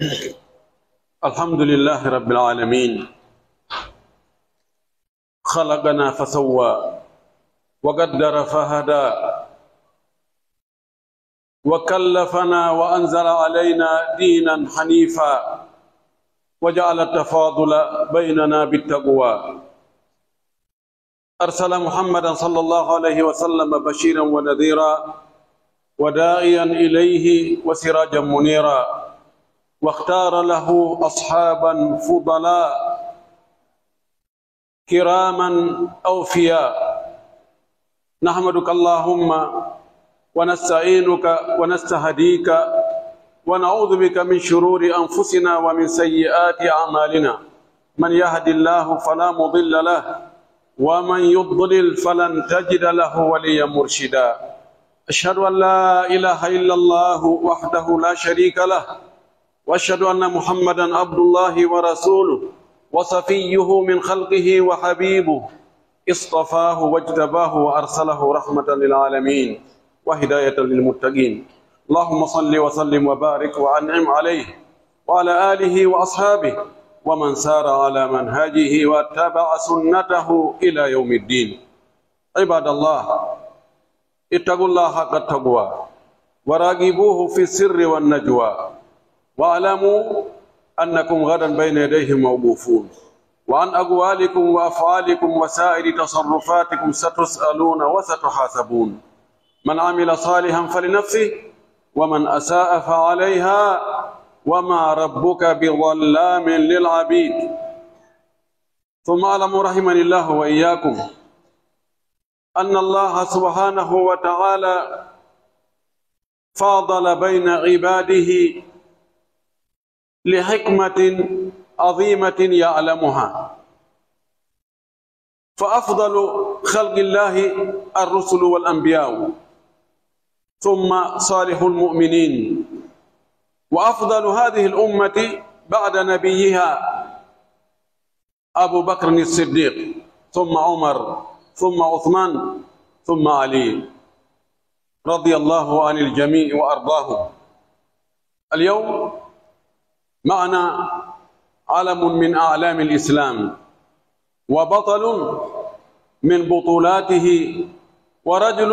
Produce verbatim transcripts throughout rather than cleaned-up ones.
الحمد لله رب العالمين. خلقنا فسوى، وقدر فهدى، وكلفنا وأنزل علينا دينا حنيفا، وجعل التفاضل بيننا بالتقوى. أرسل محمدا صلى الله عليه وسلم بشيرا ونذيرا، وداعيا إليه وسراجا منيرا، واختار له أصحابا فضلاء كراما أوفياء. نحمدك اللهم ونستعينك ونستهديك، ونعوذ بك من شرور أنفسنا ومن سيئات أعمالنا. من يهد الله فلا مضل له، ومن يضلل فلن تجد له وليا مرشدا. أشهد أن لا إله إلا الله وحده لا شريك له، وأشهد أن محمدا عبد الله ورسوله، وصفيه من خلقه وحبيبه، اصطفاه واجتباه وأرسله رحمة للعالمين وهداية للمتقين. اللهم صل وسلم وبارك وأنعم عليه وعلى آله وأصحابه ومن سار على منهجه واتبع سنته إلى يوم الدين. عباد الله، اتقوا الله حق التقوى وراقبوه في السر والنجوى، واعلموا أنكم غدا بين يديه موقوفون، وعن أقوالكم وأفعالكم وسائر تصرفاتكم ستسألون وستحاسبون. من عمل صالحا فلنفسه، ومن أساء فعليها، وما ربك بظلام للعبيد. ثم اعلموا رحمني الله وإياكم أن الله سبحانه وتعالى فاضل بين عباده لحكمة عظيمة يعلمها، فأفضل خلق الله الرسل والأنبياء، ثم صالح المؤمنين، وأفضل هذه الأمة بعد نبيها أبو بكر الصديق، ثم عمر، ثم عثمان، ثم علي، رضي الله عن الجميع وأرضاهم. اليوم معنا علم من أعلام الإسلام، وبطل من بطولاته، ورجل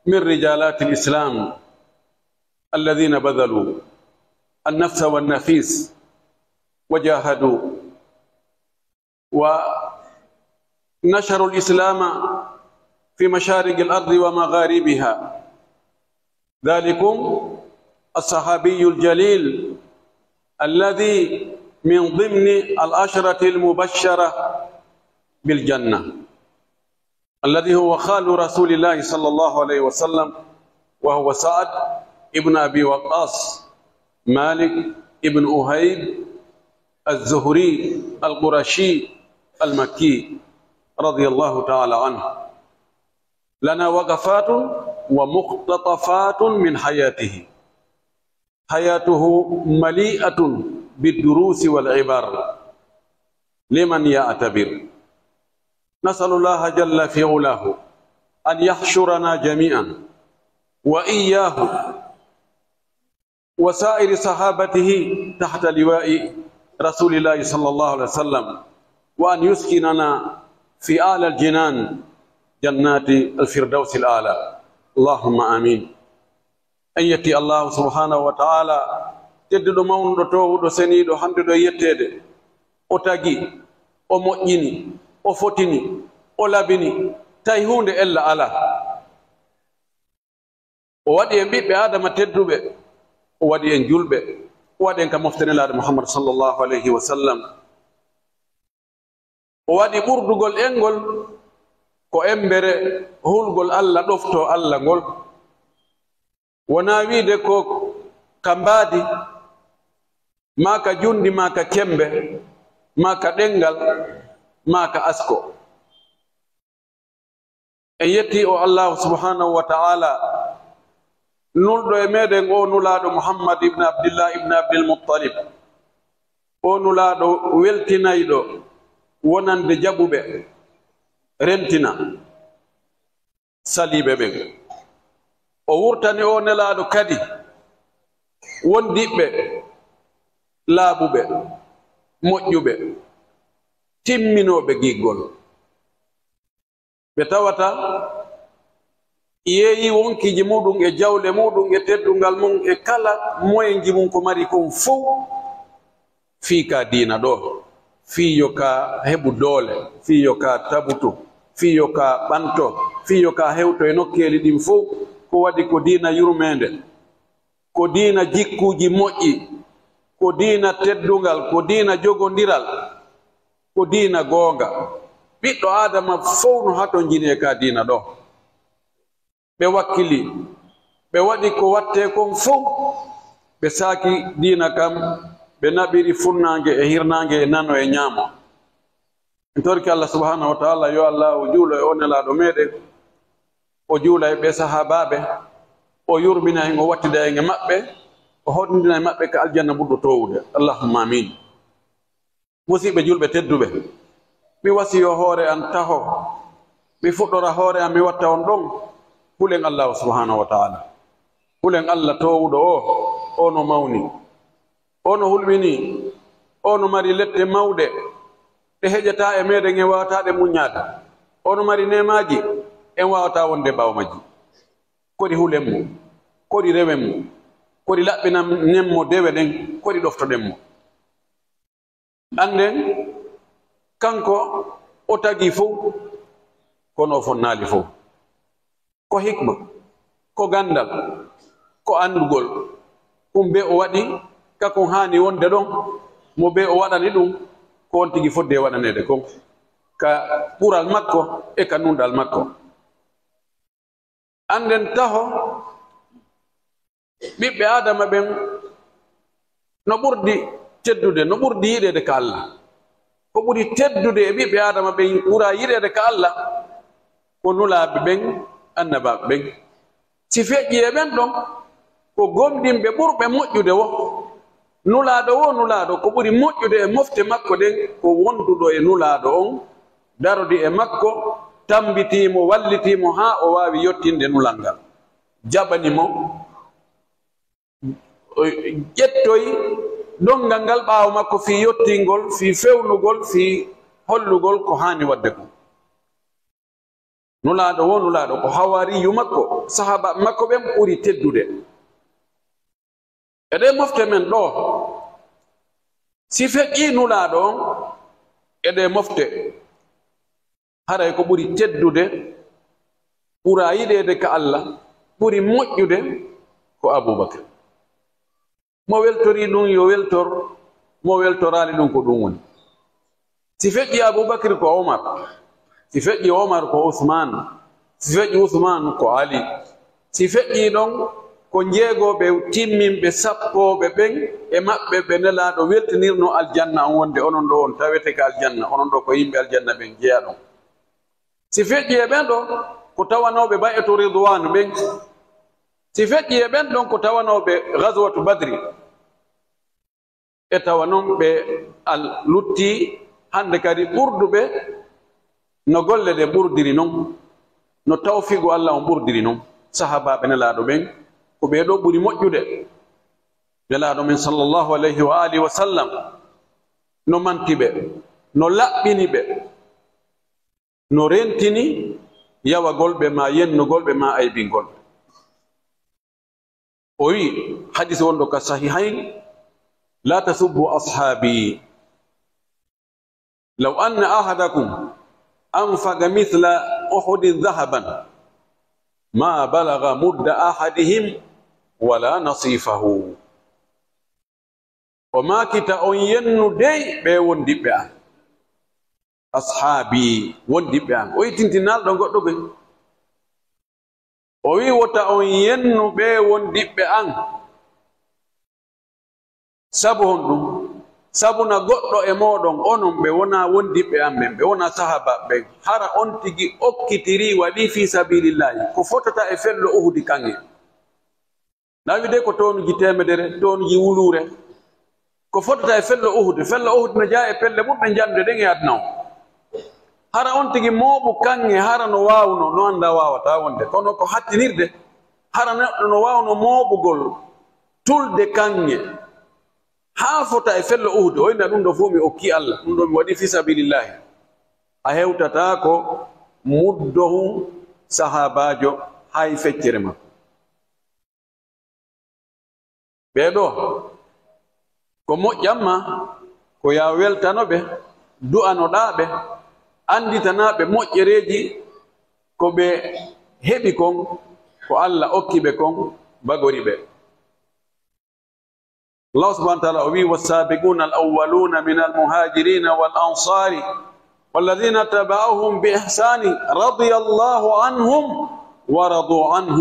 من رجالات الإسلام، الذين بذلوا النفس والنفيس وجاهدوا ونشروا الإسلام في مشارق الأرض ومغاربها. ذلكم الصحابي الجليل الذي من ضمن العشرة المبشرة بالجنة، الذي هو خال رسول الله صلى الله عليه وسلم، وهو سعد ابن أبي وقاص، مالك ابن أهيب الزهري القرشي المكي، رضي الله تعالى عنه. لنا وقفات ومقتطفات من حياته. حياته مليئة بالدروس والعبر لمن يعتبر. نسأل الله جل في علاه أن يحشرنا جميعا وإياه وسائر صحابته تحت لواء رسول الله صلى الله عليه وسلم، وأن يسكننا في أعلى الجنان، جنات الفردوس الأعلى. اللهم آمين. En yetti Allahu subhanahu wa ta'ala, tedduɗo mawnuɗo toowuɗo seniiɗo handuɗo e yetteede. O tagi, o moƴƴini, o fotini, o labini, tawi huunde ella alaa. O waɗi en ɓiɓɓe Aadama tedduɓe, o waɗi en julɓe, o waɗi en ka mofte Nelaaɗo Muhammad sallallahu alayhi wa sallam. O waɗi ɓurdugol enngol ko emmbere hulgol Alla, ɗoftoo Alla ngol. Wonaa wiide ko ka mbaadi, maa ka junndi, maa ka cemmbe, maa ka ɗemngal, maa ka asko. En yetti o Allahu subhanahu wa ta'ala, nulɗo e meɗen o nulaaɗo Muhammad ibn Abdillah ibn Abdil Muttalib. O nulaaɗo weltinayɗo wonande jaɓuɓe, rentina saliiɓe ɓen. O wurtani o nelaaɗo kadi wondiɓɓe laaɓuɓe, moƴƴuɓe, timminooɓe giggol. Ɓe tawata yeeyi wonkiiji muɗum e jawle muɗum e teddungal mum e kala moyenji mum ko mari kon fow fii ka diina ɗo, fii yo ka heɓu doole, fii yo ka tabutu, fii yo ka ɓanto, fii yo ka hewto e nokkeeli ɗin fow. Ko waɗi ko diina yurmeende, ko diina jikkuuji moƴƴi, ko diina teddungal, ko diina jogondiral, ko diina goonga. Ɓiɗɗo Aadama fow no hatonjini e ka diina ɗo. Ɓe wakkili, ɓe waɗi ko wattee kon fow, ɓe saaki diina kan, ɓe naɓiri funnaange e hirnaange e nano e ñaamo. En torki Allah subhanahu wa ta'ala, yo Allah o juulo e o nelaaɗo meɗen, o juula e ɓe sahaabaaɓe, o yurmina en, o wattida en e maɓɓe, o honndina e maɓɓe ka aljanna ɓurɗo toowude. Allahumma amin. Musiɓɓe julɓe tedduɓe, mi wasiyo hoore an taho, mi fuɗɗora hoore an, mi watta on ɗon. Hulen Allah subhanahu wa ta'ala. Hulen Allah toowuɗo o, o no mawni, o no hulɓini, o no mari lette mawɗe, ɗe heƴataa e meɗen, en waawataa ɗe muññaade. O no mari neemaaji, en waawataa wonde ɓaawo majji. Kori hulen mo, kori rewen mo, kori laɓɓinanen mo dewe ɗen, kori ɗoftoɗen mo. Annden, kanko o tagi fow, kono o fonnaali fow. Ko hikma, ko ganndal, ko anndugol, ɗum be o waɗi ka kon haani wonde ɗon, mo be o waɗani ɗum, ko on tigi fodde waɗaneede kon, ka ɓural makko e ka nunɗal makko. Annden taho, ɓiɓɓe Aadama ɓen no ɓurdi teddude, no ɓurdi yiɗeede ka Allah. Ko ɓuri teddude e ɓiɓɓe Aadama ɓen, ɓura yiɗeede ka Allah, ko nulaaɓe ɓen, annabaaɓe ɓen. Si feƴƴi e ɓen ɗon, ko gomɗinɓe ɓurɓe moƴƴude wo. Nulaaɗo wo nulaaɗo, ko ɓuri moƴƴude e mofte makko ɗen, ko wonduɗo e nulaaɗo on, darodi e makko, tambitii mo, wallitii mo haa o waawi yottinde nulal ngal. Jaɓani mo, o ƴettoy donngal ngal ɓaawo makko fii yottingol, fii fewnugol, fii hollugol ko haani waɗde kon. Nulaaɗo wo nulaaɗo, ko hawaariyu makko, sahaaba makko ɓen ɓuri teddude. E ɗee mofte men ɗoo, si feƴƴii nulaaɗo on e ɗee mofte, haray ko ɓuri teddude, ɓura yiɗeede ka Allah, ɓuri moƴƴude ko Abubakar. Mo weltorii ɗum yo weltor, mo weltoraali ɗum ko ɗum woni. Si feƴƴii Abubakar ko Omar, si feƴƴii Omar ko Usmaan, si feƴƴii Usmaan ko Ali. Si feƴƴii ɗon ko jeegooɓe timminɓe sappooɓe ɓen e maɓɓe ɓe Nelaaɗo weltinirnoo aljanna on wonde onon ɗoo on tawete ka aljanna, onon ɗoo ko yimɓe aljanna ɓen jeyaa ɗon. Si feƴƴii e ɓen ɗoo ko tawanooɓe bay'atu Ridwaan ɓen. Si feƴƴii e ɓen ɗon ko tawanooɓe Gazwatu Badri. E tawa non ɓe al-, lutti hannde kadi ɓurduɓe no golle ɗe ɓurdiri non, no tawfiigu Allah on ɓurdiri non. Sahaabaaɓe Nelaaɗo ɓen, ko ɓee ɗoo ɓuri moƴƴude. Nelaaɗo men sallallahu alayhi wa alihi wa sallam no manti ɓe, no laɓɓini ɓe, no rentini yawagol ɓe, maa yennugol ɓe, maa aybingol ɓe. O wi'i, hadis wonɗo ka Sahihayn, "La tasubbu ashaabi. Law anna ahadakum anfaqa mithla Uhudin dhahaban, ma balagha mudda ahadihim wala nasifahu." O maaki, "Ta on yennu dey ɓe wondiɓɓe an." Ashaabi, wondiɓɓe an. O ittintinal ɗo goɗɗo goy. O wi'i, "Wota on yennu ɓe wondiɓɓe an." Sabu honɗum? Sabu na goɗɗo e mooɗon, onon ɓe wonaa wondiɓɓe an ɓen, ɓe wonaa sahaaba ɓen, hara on tigi okkitiri, waɗi fii sabiilillaahi, ko fotata e fello Uhudi kaŋŋe. Na wi'etee ko toonuji teemedere, toonuji wuluure. Ko fotata e fello Uhud. Fello Uhud no jeyaa e pelle ɓurɗe njanɗude ɗen e aduna on. Hara on tigi mooɓu kaŋŋe, hara no waawno, no anndaa waawataa wonde. Kono ko hattinirde, hara neɗɗo no waawno mooɓugol, tulde kaŋŋe. haa fota e fello Uhud, o inna ɗum ɗo fof mi okki Allah, ɗum ɗo mi waɗi fi sabilillahi. A hewtataako muddohu sahaabaajo hay feccere makko. Ɓee ɗoo, ko moƴƴan ma, ko yaa weltano ɓe, du'anoɗaa ɓe, annditanaa ɓe moƴƴereeji ko ɓe heɓi kon, ko Allah okki ɓe kon, bagori ɓe. Allah subhanahu wa ta'ala o wi, "والسابقون الأولون من المهاجرين والأنصار والذين اتبعوهم بإحسان رضي الله عنهم ورضوا عنه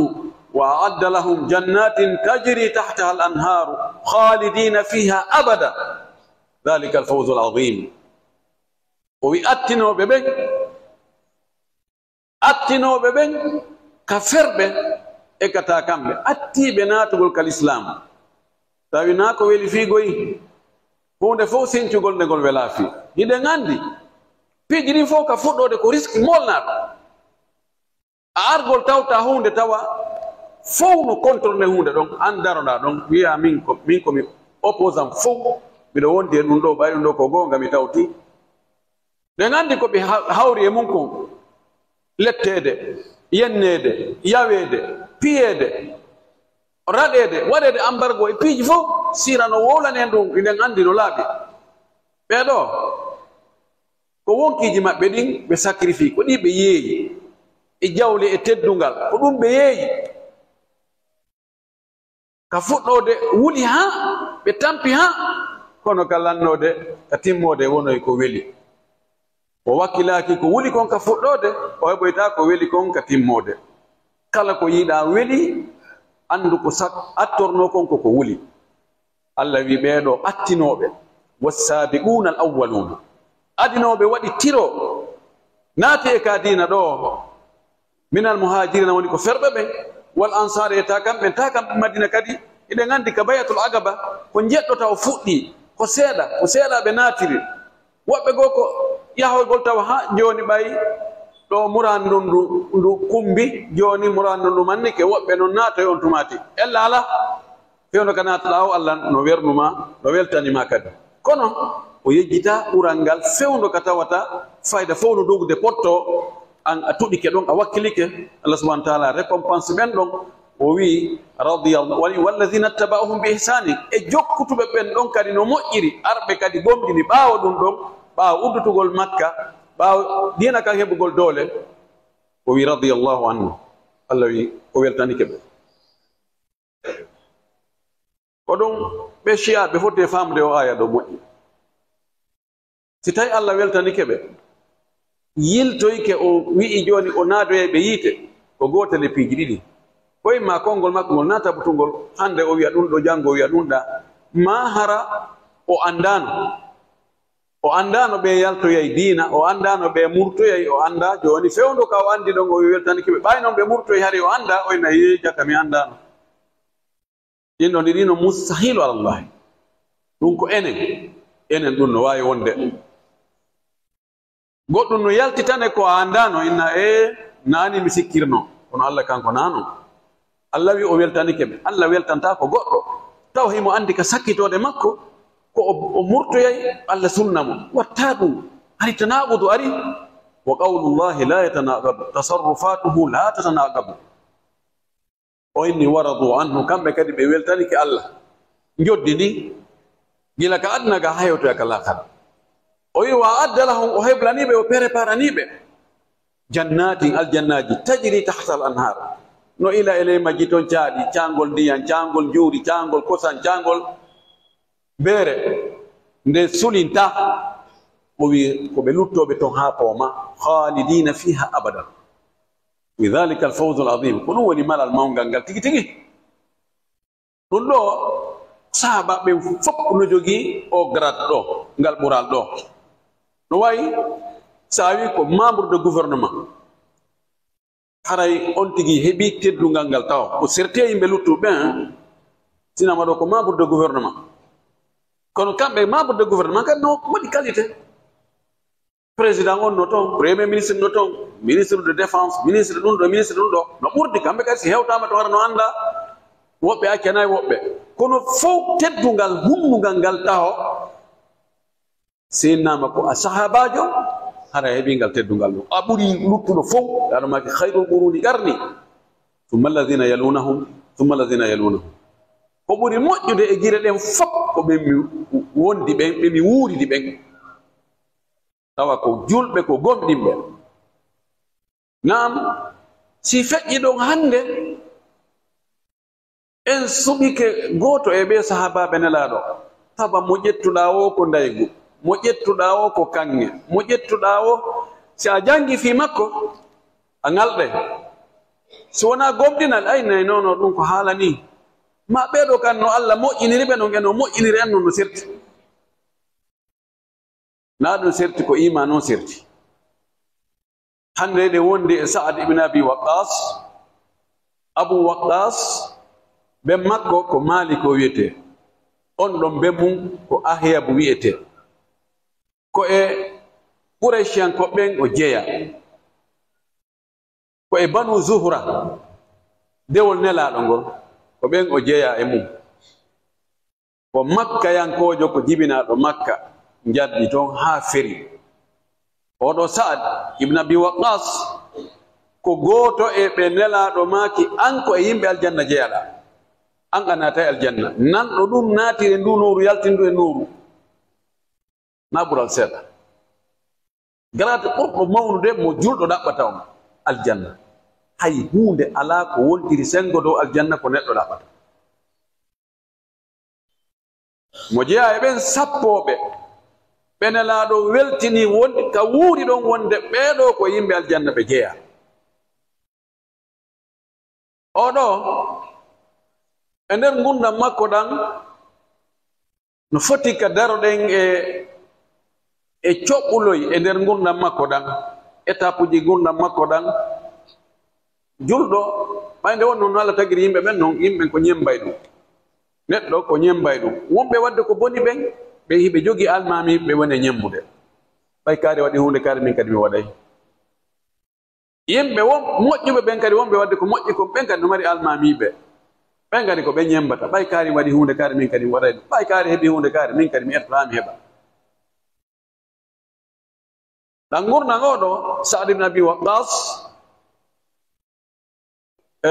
وأعد لهم جنات تجري تحتها الأنهار خالدين فيها أبدا ذلك الفوز العظيم." O wi attinooɓe ɓen, attinooɓe ɓen ka ferɓe e ka taakamɓe, attiiɓe naatugol ka lislaam. Tawi naa ko weli fii goy, huunde fof sincugol nde ngol welaa fii. Hiɗen anndi, piiji ɗin fof ka fuɗɗoode ko riski moolnaaɗo. A argol tawta huunde tawa fof no contre nde huunde ɗon, an daroɗaa ɗon, wi'a min ko, min ko mi opposant fof, miɗo wondi e ɗum ɗo, ɓay ɗum ɗo ko goonga mi tawti. Ɗen anndi ko ɓe ha-, hawri e mum kon, letteede, yenneede, yaweede, piyeede, raɗeede, waɗeede embargo e piiji fof, sira no wowlanen ɗum, hiɗen anndi no laaɓi. Ɓee ɗoo, ko wonkiiji maɓɓe ɗin ɓe sacrifice, ko ɗi ɓe yeeyi, e jawle e teddungal, ko ɗum ɓe yeeyi. Ka fuɗɗoode wuli haa ɓe tampi haa, kono ka lannoode, ka timmoode wonoy ko weli. O wakkilaaki ko wuli kon ka fuɗɗoode, o heɓoyta ko weli kon ka timmoode. Kala ko yiɗaa weli, anndu ko sak-, attornoo kon ko ko wuli. Allah wi ɓee ɗoo attinooɓe, "والسابقون الأولون." Adinooɓe waɗi tiro, naati e ka diina ɗoo. Minal muhaajiriina woni ko ferɓe ɓen, wal ansaari e taakamɓe ɓen, taakamɓe Madina kadi, hiɗen anndi ka Bay'atul Aqaba, ko njeɗɗo taw fuɗɗii, ko seeɗa, ko seeɗa ɓe naatiri. Woɓɓe goo ko yahoygol tawa haa jooni ɓay ɗo muraandu ndu, ndu kumbi, jooni muraandu ndu mannike, woɓɓe non naatoy on tumaati. Ella alaa, fewndo ka naataɗaa o, Allah no wernu ma, no weltani ma kadi. Kono o yejjita ɓural ngal fewndo ka tawata fayda fof no dogde potto, an a tuɗike ɗon, a wakkilike, Allah subhanahu wa ta'ala récompense ɓen ɗon. O wi, radiyallahu, wal-, "والذين اتبعوهم بإحسان", e jokkutuɓe ɓen ɗon kadi no moƴƴiri, arɓe kadi gomɗini ɓaawo ɗum ɗon, ɓaawo uddutugol Makka, ɓaawo diina kan heɓugol doole. O wi, "رضي الله عنهم", Allah wi o weltanike ɓe. Ko ɗum ɓe Shi'aaɓe foti e faamude o aaya ɗo moƴƴi. Si tawi Allah weltanike ɓe, yiltoyke o wi'i jooni o naadoyay ɓe yiite, ko gootel e piiji ɗiɗi. Ko imma konngol makko ngol naa tabutungol, hannde o wi'a ɗum ɗo, janngo o wi'a ɗum ɗa, maa hara o anndaano. O anndaano ɓe yaltoyay diina, o anndaano ɓe murtoyay, o anndaa. Jooni fewndo ka o anndi ɗon, o weltanike ɓe. Ɓay non ɓe murtoy hari o anndaa, o ina yeejata mi anndaano. Ɗin ɗon ɗiɗi no mustahilu alallahi. Ɗum ko enen, enen ɗum no waawi wonde. Goɗɗum no yaltitane ko a anndaano, inna e naani mi sikkirno, kono Allah kanko naano. Allah wi o weltanike ɓe. Allah weltanta ko goɗɗo. Taw himo anndi ka sakkitoode makko, ko o, o murtoyay, Allah sunna mo. Watta ɗum. Hari tanaaqudu ari. Wa qawlullahi la yatanaqadu. Tasarrufatuhu la tatanaqadu. O inni, "Wa radu anhu", kamɓe kadi ɓe weltanike Allah. Njoddi ndi, gila ka aduna ga hayewtoya ka laakara. O wi, "Wa adda lahum", o heblaniɓe, o preparaniɓe. Jannatin, aljannaaji, tajri tahta al anhar. No ila e ley majji ton caaɗi, caangol ndiyan, caangol njuuri, caangol kosan, caangol beere. Nde sulinta, o wi, ko ɓe luttooɓe ton haa pooma, khalidina fiha abada. Wa dhalika al-fawzul azim. Ko ɗum woni malal mawngal ngal tigi tigi. Ɗum ɗo, sahaaba ɓen fof no jogii o grade ɗo, ngal ɓural ɗo. No wayi, so a wi ko membre de gouvernement, haray on tigi heɓi teddungal ngal taw. Ko serte yimɓe luttuɓe ɓen, sinama ɗo ko membre de gouvernement. Kono kamɓe membre de gouvernement kadi no waɗi qualité. Président on no toon, premier ministre no toon, ministre de défense, ministre ɗum ɗo, ministre ɗum ɗo. No ɓurdi, kamɓe kadi si hewtaama toon hara no annda, woɓɓe accanaay woɓɓe. Kono fof teddungal hunnungal ngal taho, sennama ko a sahaabaajo, hara heɓi ngal teddungal ɗum. A ɓuri luttuɗo fof, aɗa maaki khayrul quruni qarni, thumma alladhina yalunahum, thumma alladhina yalunahum. Ko ɓuri moƴƴude e gire ɗen fof ko ɓen mi wondi ɓen, ɓe mi wuuridi ɓen. Tawa ko julɓe, ko gomɗinɓe. Naam, si feƴƴi ɗon hannde, en suɓike gooto e ɓee sahaabaaɓe Nelaaɗo, tawa mo ƴettuɗaa o ko ndaygu, mo ƴettuɗaa o ko kaŋŋe, mo ƴettuɗaa o, si a janngi fii makko, a ŋalɗay. Si wonaa gomɗinal, ay, nay, non, non, ɗum ko haala nii. Ma ɓee ɗoo kan no Alla moƴƴiniri ɓe, non e no moƴƴiniri en, non no serti. Na ɗum serti, ko iman on serti. Hannde eɗen wondi e Sa'ad ibn Abi Waqqas. Abu Waqqas, ben makko ko Malik o wiyetee. On ɗon ben mum ko Ahyabu wiyetee. Ko e Qurayshiyankooɓe ɓen o jeyaa. Ko e Banu Zuhra, dewol Nelaaɗo ngol, ko ɓen o jeyaa e mum. Ko Makkayankoojo, ko jibinaaɗo Makka, njardi toon haa feri. Oɗo Sa'ad ibn Abi Waqqas, ko gooto e ɓe Nelaaɗo maaki, an ko e yimɓe aljanna jeyaɗaa. An a naatay aljanna. Nanɗo ɗum naatiri e nduu nooru, yaltindu e nooru. Na ɓural seeɗa. Garaade ɓurɗo mawnude mo julɗo ɗaɓɓata on aljanna. Hay huunde alaa ko wontiri senngo dow aljanna ko neɗɗo ɗaɓɓata. Mo jeyaa e ɓen sappooɓe, ɓe Nelaaɗo weltini won ka wuuri ɗon wonde ɓee ɗoo ko yimɓe aljanna ɓe jeyaa. Oɗo, e nder ngurndan makko ɗan, no foti ka daroɗen e, e coɓɓuloy e nder ngurndan makko ɗan, étape uji ngurndan makko ɗan. Julɗo, ɓay nde won non no Alla tagiri yimɓe ɓen, non yimɓe ko ñembay ɗum. Neɗɗo ko ñembay ɗum. Wonɓe waɗde ko boni ɓen, ɓe hiɓe jogii almaami, ɓe woni e ñembude. Ɓay kaari waɗi huunde, kaari min kadi mi waɗay. Yimɓe won moƴƴuɓe ɓen kadi, wonɓe waɗde ko moƴƴi kon, ɓen kadi no mari almaamiiɓe. Ɓen kadi ko ɓe ñembata. Ɓay kaari waɗi huunde, kaari min kadi mi waɗay ɗum. Ɓay kaari heɓi huunde, kaari min kadi mi etotaami heɓa. Ɗan ngurndan oɗo, Sa'ad ibn Abi Waqqas, e,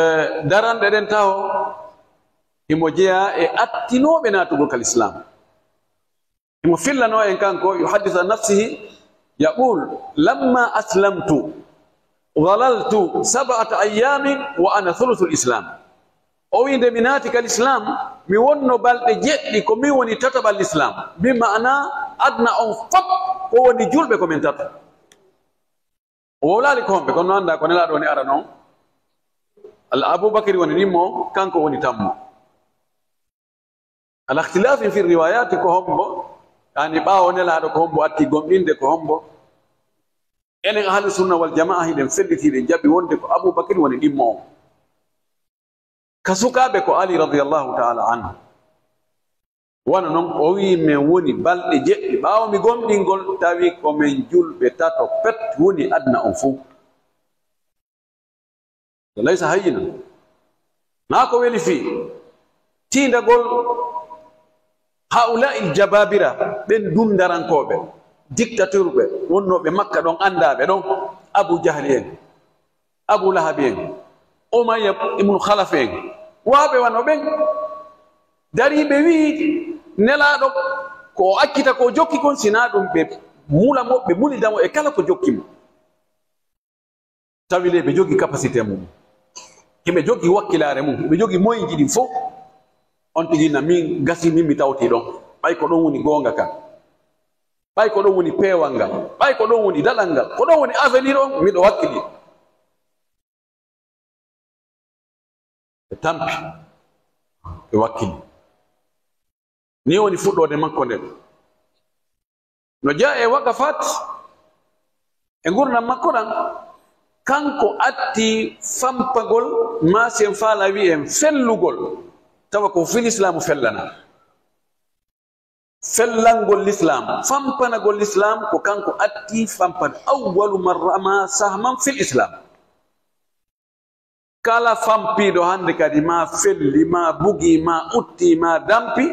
daranɗe ɗen taho, himo jeyaa e attinooɓe naatugol ka lislaam. Himo fillanoo en kanko, yuhaddithu an nafsihi, yaqul, "Lamma aslamtu, dalaltu sab'ata ayyamin wa ana thuluthul islam." O wi'i, "Nde mi naati ka lislaam, mi wonno balɗe jeɗɗi, ko min woni tataɓal lislaam." Bi ma'ana, aduna on fop, ko woni julɓe, ko min tato. O wowlaali ko homɓe, kono no anndaa ko Nelaaɗo woni arano on. Alla Abubakari woni ɗimmo, kanko woni tammo. Ala ikhtilafin fi riwayati, ko hombo, yani ɓaawo Nelaaɗo, ko hombo atti gomɗinde, ko hombo. Enen ahlu sunna wal jamaa hiɗen felliti, hiɗen jaɓi wonde ko Abubakar woni ɗimmo on. Ka sukaaɓe ko Ali radiyallahu ta'ala anhu. Wano non o wi'i, "Men woni balɗe jeɗɗi ɓaawo mi gomɗingol, tawi ko men julɓe tato pet woni aduna on fow." Laysa hayyina. Naa ko weli fii tiindagol haula'il jababira, ɓen dundarankooɓe, dictateur ɓe wonnooɓe Makka ɗon, anndaaɓe ɗon, Abu Jahli en, Abu Lahabi en, Umayya ibnu Khalaf en, waaɓe wano ɓen, dariiɓe wi'i Nelaaɗo ko o accita ko o jokki kon, sinaa ɗum ɓe mula mo, ɓe mulida mo e kala ko jokki mo. Tawi le ɓe jogii capacité mum, hiɓe jogii wakkilaare mum, hiɓe jogii moyenji ɗin fow. On tigi na min gasi, min mi tawti ɗon. Ɓay ko ɗon woni goonga kan, ɓay ko ɗon woni peewal ngal, ɓay ko ɗon woni daɗal ngal, ko ɗon woni avenir on, miɗo wakkili. Ɓe tampi, ɓe wakkili. Ni woni fuɗɗoode makko nden. No jeyaa e waqafat e ngurndan makko ɗan, kanko atti fampagol, ma si en faala wi'en fellugol, tawa ko fii lislaamu fellana. Fellangol lislaam, fampanagol lislaam, ko kanko atti fampana. Awwalu man rama sahman fil islaam. Kala fampiiɗo hannde kadi, ma felli, ma bugi, ma utti, ma dampi,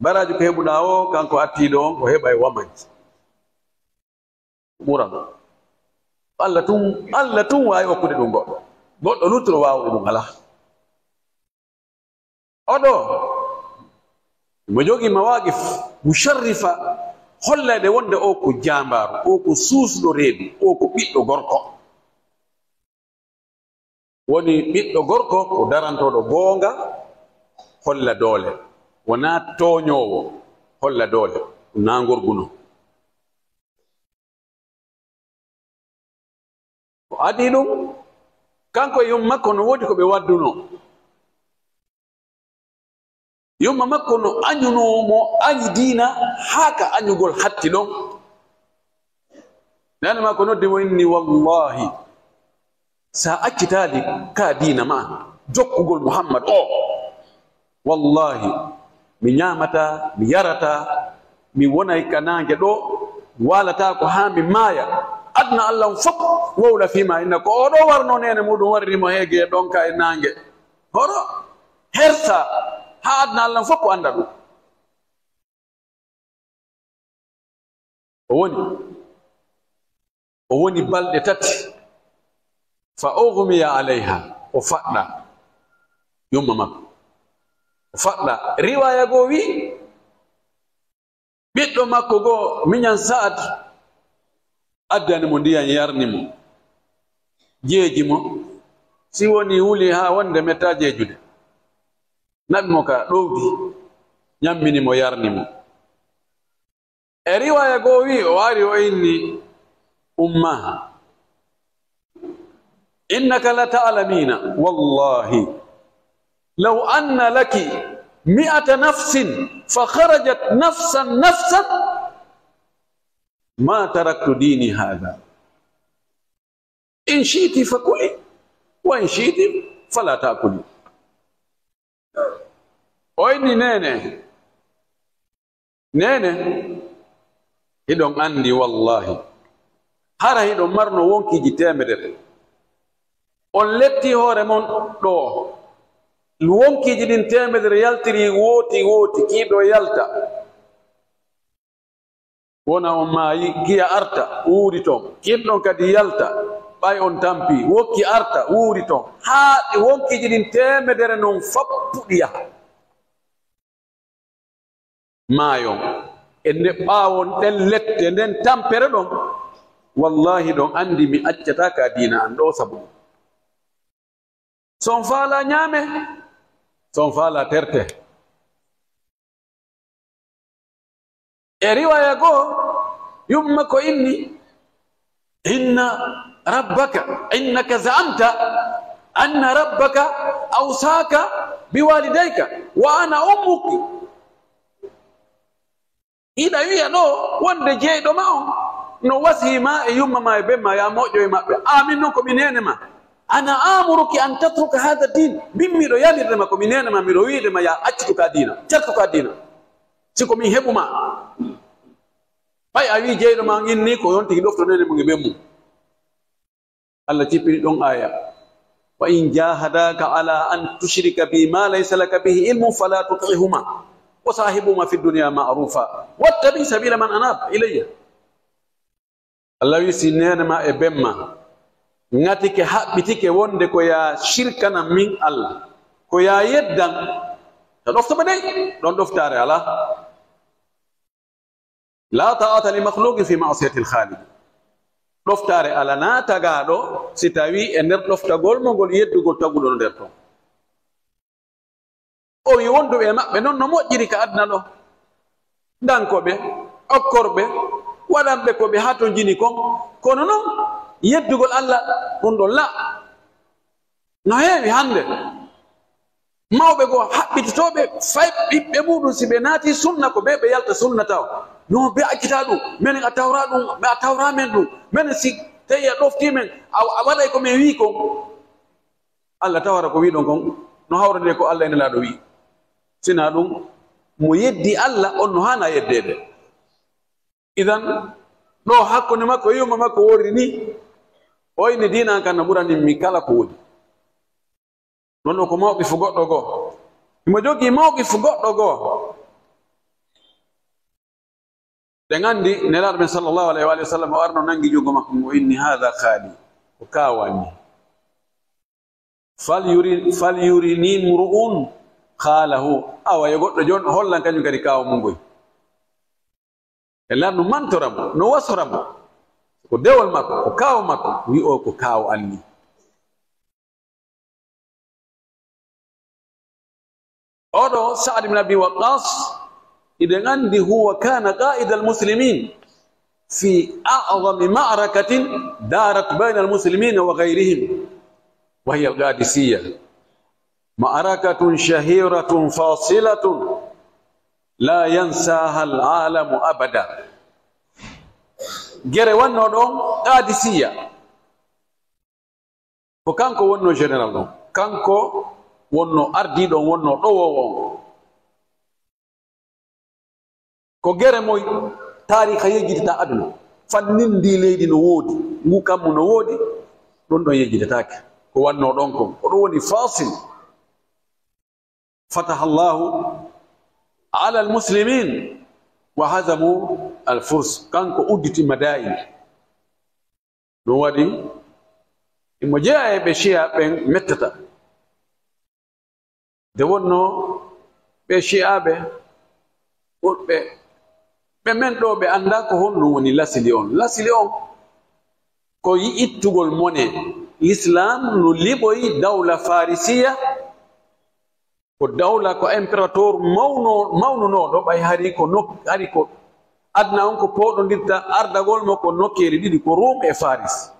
baraaji ko heɓuɗaa o, kanko attiiɗo on, ko heɓa e wamani. Ɓuran. Allah tun, Allah tun waawi okkude ɗum goɗɗo. Goɗɗo luttuɗo waawuɗo ɗum alaa. Oɗo, mo jogii mawaaqif musharrifa, hollayɗe wonde o ko jaambaaru, o ko suusɗo reedu, o ko ɓiɗɗo gorko. Woni ɓiɗɗo gorko ko darantooɗo goonga, holla doole. Wonaa tooñoowo, holla doole. Ko naa ngorgu non. O adii ɗum, kanko e yumma makko no woodi ko ɓe waddunoo. Yumma makko no añunoo mo, añi diina, haa ka añugol hatti ɗon. Neene makko noddi mo inni, wallaahi, sa accitaali ka diina ma, jokkugol Muhammad o, wallaahi, mi ñaamataa, mi yarataa, mi wonay ka naange ɗo, mi waalataako haa mi maaya. Aduna Allah on fof wowla fii ma, inna ko oo ɗoo warnoo neene muuɗum warri mo heege e ɗonka e naange. Hoto hersa haa aduna Allah on fof annda ɗum. O woni, o woni balɗe tati. Fa ughmiya alayha, o faɗɗa. Yumma makko. O faɗɗa. Riwaaya goo wi, ɓiɗɗo makko goo, miñan Sa'ad, addani mo ndiyan, yarni mo. Jeeji mo. Si woni wuli haa wonde metta jeejude. Naɓi mo ka ɗowdi, ñammini mo, yarni mo. E riwaaya goo wi, o ari o inni, umma, innaka la ta'lamina, wallahi, law anna laki mi'ata nafsin fa kharajat nafsan nafsan, ma taraktu dini hadha. In shi'ti fa kuli, wa in shi'ti fala ta'kuli. O inni, neene, neene, hiɗon anndi, wallahi, hara hiɗon marno wonkiiji teemedere. On letti hoore mon ɗo. Wonkiiji ɗin teemedere yaltiri wooti wooti, kiiɗo yalta. Wona on maayi, kiya arta, wuuri ton. Kiɗɗon kadi yalta, ɓay on tampi, wokki arta, wuuri ton. Haa ɗi wonkiiji ɗin teemedere non fappuɗi yaha. Maayon. E nde ɓaawon ɗen lette, nden tampere ɗon, wallahi ɗon anndi mi accataa ka diina an ɗo sabu. So on faalaa ñaame, so on faalaa terte. E riwaaya goo, yumma ko inni, inna rabbaka, innaka za'amta anna rabbaka awsaka biwalidayka wa ana ummuki. Hiɗa wi'a ɗo wonde jeyɗo ma on no wasii ma e yumma ma e ben ma, ya moƴƴo e maɓɓe. Amin non ko mi neene ma. Ana amuruki an tatruka hada din. Min miɗo yalirde ma, ko mi neene ma, miɗo wi'de ma ya accitu ka diina, cartu ka diina. Si ko min heɓu ma. Ɓay a wi jeyɗo ma on inni ko yontigi ɗofto neene mum e ben mum. Allah jippini ɗon aaya. Wa in jahadaka ala an tushrika bi ma laysa laka bihi ilmun fala tuti'huma wa sahibhuma fid dunya ma'rufa wattabi sabila man anaba ilayya. Allah wi si neene ma e ben ma ŋatike, haɓɓitike wonde ko ya shirkana min Allah, ko ya yeddan, ta ɗofto ɓe dey, ɗon ɗoftaare alaa. La ta'ata li makhluqin fi ma'siyatil khaliq. Ɗoftaare alanaa tagaaɗo si tawii e nder ɗoftagol mo ngol yeddugol taguɗo no nder ton. O wi wonduɓe e maɓɓe non no moƴƴiri ka aduna ɗo. Danko ɓe, okkor ɓe, waɗan ɓe ko ɓe hatonjini kon. Kono non yeddugol Allah ɗum ɗon la. No heewi hannde mawɓe goo haɓɓitotooɓe fay ɓiɓɓe muuɗum, si ɓe naati sunna, ko ɓe ɓe yalta sunna taw. No ɓe accita ɗum, menen a tawra ɗum, ɓe a tawra men ɗum, menen si tawi a ɗoftii men, a, a waɗay ko men wii kon. Allah tawara ko wiɗon kon, no hawrande ko Allah e Nelaaɗo wii. Sinaa ɗum, mo yeddi Allah, on no haana yeddeede. Idan, ɗo hakkunde makko e yumma makko worri ni, o inni diina an kan no ɓurani mi kala ko woni. Ɗon ɗo ko mawqif goɗɗo goo. Himo jogii mawqif goɗɗo goo. Ɗen anndi Nelaaɗo men sallallahu alayhi wa sallam o arno nanngi junngo makko ngo, inni: "Haadha khaali, ko kaaw an ni. Falyuri-, falyurini mru'un khaalahu." Awa, yo goɗɗo jooni hollan kañum kadi kaaw mum ngoy. E lannu mantora mo, no wasora mo. Ko dewol makko, ko kaaw makko, wi'o ko kaaw an ni. Oɗo Sa'd ibn Abi Waqqas, iɗen anndi, huwa kana qa'ida al-muslimin fi a'zami ma'rakatin darat bayna al-muslimina wa ghayrihim, wa hiya al-Qadisiyya. Ma'rakatun shahiratun fasilatun la yansaha al-alamu abada. Gere wonno ɗon Qadisiyya. Ko kanko wonno général ɗon. Kanko wonno ardiiɗo on, wonno ɗowoowo on. Ko gere mo taariika yejjitata aduna. Fannin ndii leydi no woodi, ngu kammu no woodi, ɗon ɗon yejjitataake. Ko wanno ɗon kon, ko ɗum woni Fasil. Fataha Allahu ala al-muslimin wa hazamu al-Furs. Kanko udditi Madain. Ɗum waɗi imo jeyaa e ɓe Shiya ɓen mettata. Nde wonno ɓe Shi'aaɓe, ɓurɓe, ɓe men ɗoo ɓe anndaa ko honɗum woni lasili on. Lasili on ko yi-, ittugol mone. Lislaam no liɓoyi dawla Farisiya, ko dawla, ko imperator mawno-, mawnunooɗo, ɓay hari ko nok-, hari ko aduna on ko pooɗondirta ardagol mo ko nokkeeli ɗiɗi, ko Rum e Faris.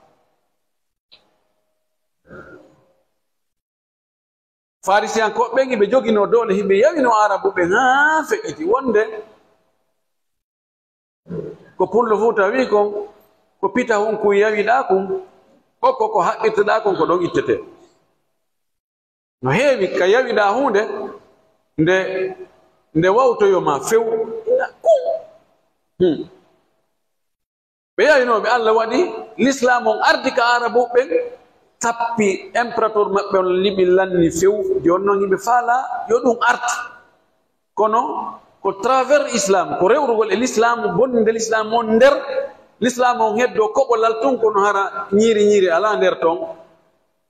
Farisiyankooɓe ɓen, hiɓe joginoo doole, hiɓe yawinoo Arabu ɓen haa feƴƴiti. Wonde ko Pullo Fuuta wi'i kon, ko pitahun kun yawiɗaa kun, ɓokko ko haɓɓirteɗaa kon, ko ɗon ittetee. No heewi ka yawiɗaa huunde, nde, nde wawtoyo ma few. Hmm. Ɓe yaynooɓe, Allah waɗi lislaam on ardi ka Arabu ɓen, tappi imperator maɓɓe on, liɓi lanni few. Jooni non hiɓe faalaa yo ɗum artu. Kono ko travers islam, ko rewrugol e lislaam, bonnude lislaam on nder lislaam on heddoo koɓolal tun, kono hara ñiiri ñiiri alaa nder ton,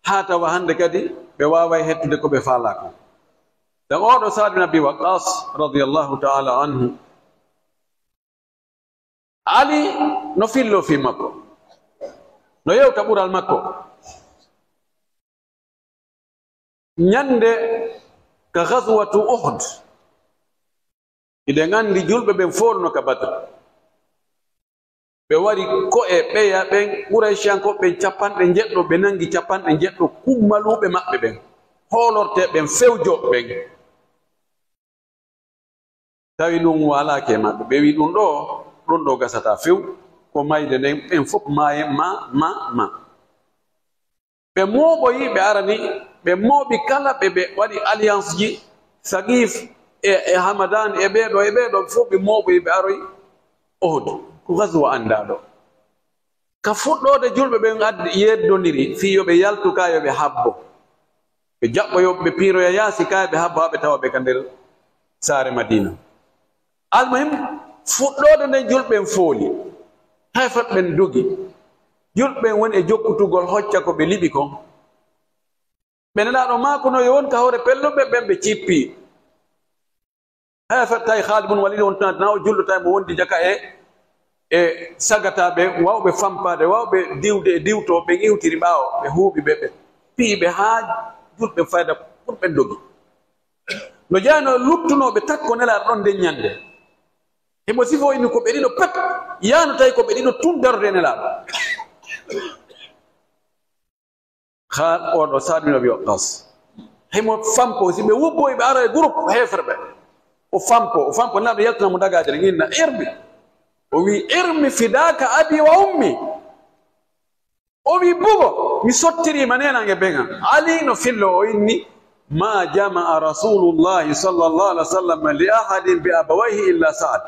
haa tawa hannde kadi ɓe waaway hettude ko ɓe faalaa kon. Dan oɗo Sa'd bin Abi Waqqas radiyallahu ta'ala anhu, Ali no filloo fii makko, no yewta ɓural makko. Ñannde ka Ghazwatu Uhud, hiɗen anndi julɓe ɓen fooluno ka Badr. Ɓe wari ko'e ɓeya ɓen, Qurayshiyankooɓe ɓen capanɗe njeɗɗo, ɓe nanngi capanɗe njeɗɗo kummaluuɓe maɓɓe ɓen, hoolortee ɓen, fewjooɓe ɓen. Tawi ɗum waalaaki e maɓɓe. Ɓe wi'i, "Ɗum ɗoo, ɗum ɗoo gasataa few. Ko mayde nden, ɓen fof maayen ma, ma, ma." Ɓe mooɓoyi, ɓe arani, ɓe mooɓi kala, ɓe, ɓe waɗi alliance ji, Saqif e, e Hamadan e ɓee ɗoo, e ɓee ɗoo, fof ɓe mooɓoyi, ɓe aroyi Uhud. Ko gazwa anndaaɗo. Ka fuɗɗoode, julɓe ɓen addi, yeddondiri fii yo ɓe yaltu kaa yo ɓe habbo. Ɓe jaɓɓoyoo, ɓe piiroya yaasi kaa yo ɓe habbo haa ɓe tawa ɓe ka nder saare Madiina. Almuhim, fuɗɗoode nden, julɓe ɓen fooli. Heeferɓe ɓen dogi. Julɓe ɓen woni e jokkutugol hocca ko ɓe liɓi kon. Ɓe Nelaaɗo maakuno yo won ka hoore pelluɓe ɓen, ɓe cippi. Heefer tawi Khaalid bun Waliid on tan, na o julɗo tawi mo wondi jaka e, e sagataaɓe waawɓe fampaade, waawɓe diwde e diwto, ɓe iwtiri ɓaawo, ɓe huuɓi ɓe, ɓe piyi ɓe haa julɓe fayda ɓurɓe dogi. No jeyanoo luttunooɓe takko Nelaaɗo ɗon nden ñannde. Himo sifoo inni ko ɓe ɗiɗo pet, yaano tawi ko ɓe ɗiɗo tun darode e Nelaaɗo. Haa oɗo Sa'd bin Abi Waqqas, himo fampo, si ɓe wubboyi, ɓe ara e groupe heeferɓe. O fampo, o fampo, Nelaaɗo yaltina mo dagaade, inna, "Irmi." O wi'i, "Irmi fidaaka abi wa ummi." O wi'i, "Bugo, mi sottirii ma neenan e beŋan." Ali no fillo, o inni, "Ma jama'a Rasulullahi sallallahu alaihi wasallam li ahadin bi abawayhi illa Sa'd."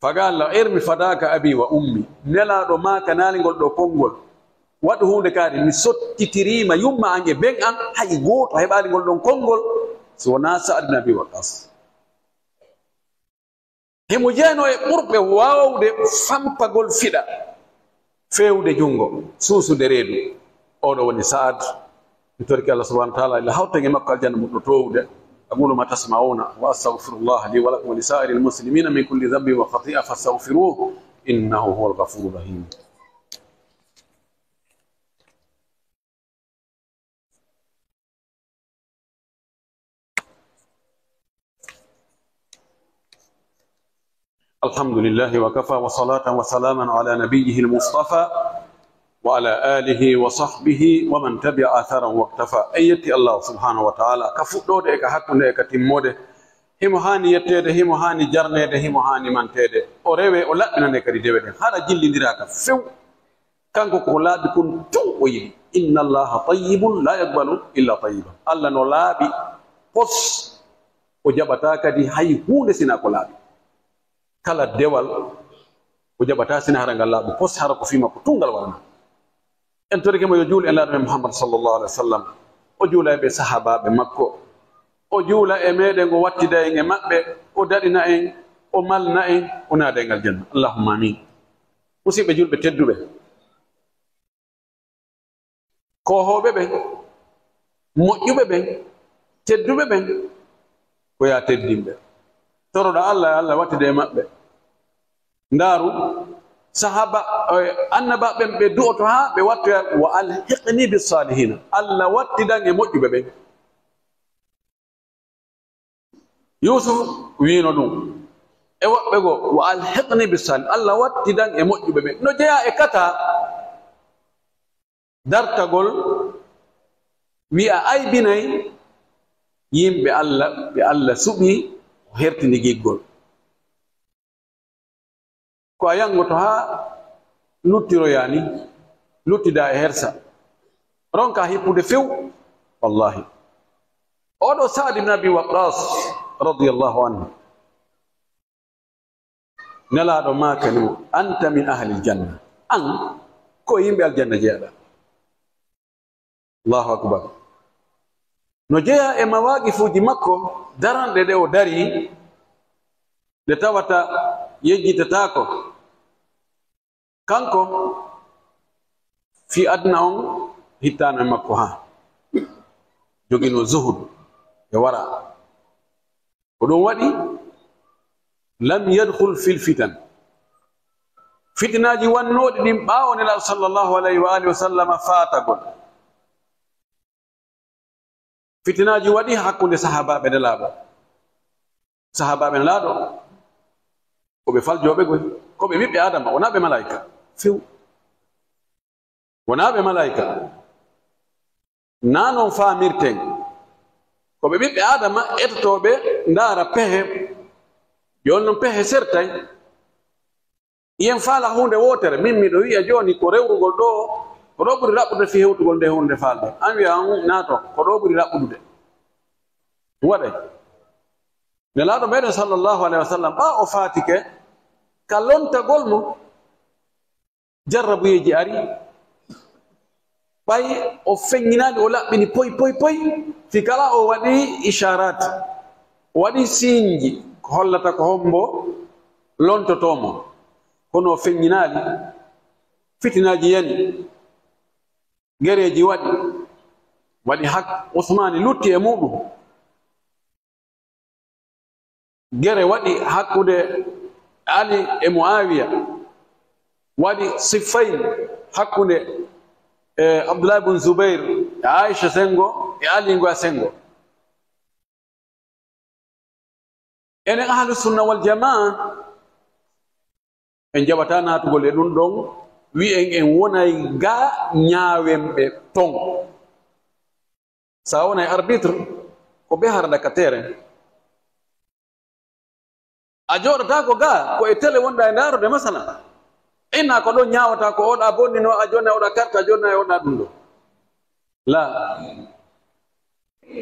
Faga Allah, "Irmi fadaaka abi wa ummi." Nelaaɗo maaka naalingol ɗoo konngol. Waɗu huunde kaari, mi sottitiriima yumma an e ben an, hay gooto heɓaali ngol ɗon konngol, so wonaa Sa'ad bin Abi Waqqas. Himo jeyanoo e ɓurɓe waawde fampagol fiɗa, feewde junngo, suusude reedu. Oo ɗoo woni Sa'ad. Mi torike Allah subhanahu wa ta'ala, Allah hawta en e makko aljanna muɗɗo toowude. أقول ما تسمعون وأستغفر الله لي ولكم ولسائر المسلمين من كل ذنب وخطيئة فاستغفروه إنه هو الغفور الرحيم. الحمد لله وكفى وصلاة وسلاما على نبيه المصطفى وعلى آله وصحبه ومن تبع أثره واقتفى. En yetti Allah subhanahu wa ta'ala ka fuɗɗoode e ka hakkunde e ka timmoode. Himo haani yetteede, himo haani jarneede, himo haani manteede. O rewee, o laɓɓinanee kadi dewe ɗen. Hara jillindiraaka few. Kanko ko laaɓi kon tun o yiɗi. إن الله طيب لا يقبل إلا طيبا. Allah no laaɓi pos, o jaɓataa kadi hay huunde sinaa ko laaɓi. Kala dewal o jaɓataa sinaa hara ngal laaɓi pos, hara ko fii makko tun ngal waɗanaa. En torike mo yo juul e Laaɗo men Muhammad sallallahu alaihi wasallam. O juula e ɓe sahaabaaɓe makko. O juula e meɗen, o wattida en e maɓɓe, o daɗina en, o malna en, o naada en aljanna. Allahumma amin. Musidɓe julɓe tedduɓe, koohooɓe ɓen, moƴƴuɓe ɓen, tedduɓe ɓen, ko yaa teddinɓe. Toroɗaa Allah, yo Allah wattida e maɓɓe. Ndaaru, sahaaba, eh, annabaaɓe ɓen ɓe du'oto haa ɓe wattoya, "وألحقني بالصالحين." Allah wattidan e moƴƴuɓe ɓen. Yuusuf wiino ɗum. E woɓɓe goo, "وألحقني بالصالحين." Allah wattidan e moƴƴuɓe ɓen. No jeyaa e kata dartagol, wi'a aybinay yimɓe Allah, ɓe Allah suɓi, o hertini giggol. Ko a yangoto haa luttiroyaa ni, luttidaa e hersa. Ronkaa hippude few, wallahi. Oo ɗoo Sa'd ibn Abi Waqqas, radiyallahu anhu, Nelaaɗo maakani mo, "أنت من أهل الجنة." An, ko yimɓe aljanna jeyaɗaa. Allahu akbar. No jeyaa e mawaqifuuji makko daranɗe ɗe o darii, ɗe tawata yejjitataako. Kanko, fii aduna on hittaano e makko haa. Joginoo zuhud e wara. Ko ɗum waɗi, "لم يدخل في الفتن." Fitinaaji wannooɗi ɗin ɓaawo Nelaaɗo sallallahu alayhi wa alihi wa sallama faatagol. Fitinaaji waɗi hakkunde sahaabaaɓe Nelaaɗo. Sahaabaaɓe Nelaaɗo, ko ɓe faljooɓe koy, ko ɓe ɓiɓɓe Aadama, wonaa ɓe malaa'ika. Few. Wonaa ɓe malaa'ika. Naa non faamirten. Ko ɓe ɓiɓɓe Aadama etotooɓe ndaara pehe. Jooni non pehe sertay. Yen faala huunde wootere. Min miɗo wi'a jooni ko rewrugol ɗoo, ko ɗoo ɓuri raɓɓude fii hewtugol nde huunde faalde. An wi'a, "An naato, ko ɗoo ɓuri raɓɓudude." Waɗay. Nelaaɗo meɗen sallallahu alayhi wa sallam, ɓaa o faatike, ka lontagol mo, jarrabuyeeji ari, ɓay o feññinaali, o laɓɓini poy, poy, poy, fii kala o waɗi ishaaraat, o waɗi siinji, ko hollata ko hombo lontotoo mo. Kono o feññinaali, fitinaaji yani, gereeji waɗi, waɗi hak Usmaani lutti e muuɗum. Gere waɗi hakkunde Ali e Muawiya, waɗi Siffayn hakkunde, e, Abdullah ibn Zubair e Aisha sengo e Ali ngo a sengo. Enen Ahlu Sunna wal Jamaa, en jaɓataa naatugol e ɗum ɗon, wi'en en wonay ga ñaawenɓe ton. Sa wonay arbitre, ko ɓe harda ka terrain. A jooɗotaako ga, ko e télé wonɗa e ndaarude, masala. Inna ko ɗon ñaawata, ko oɗa bonnino, a jonna oɗa carte, a jonna e oɗa ɗum ɗo. La.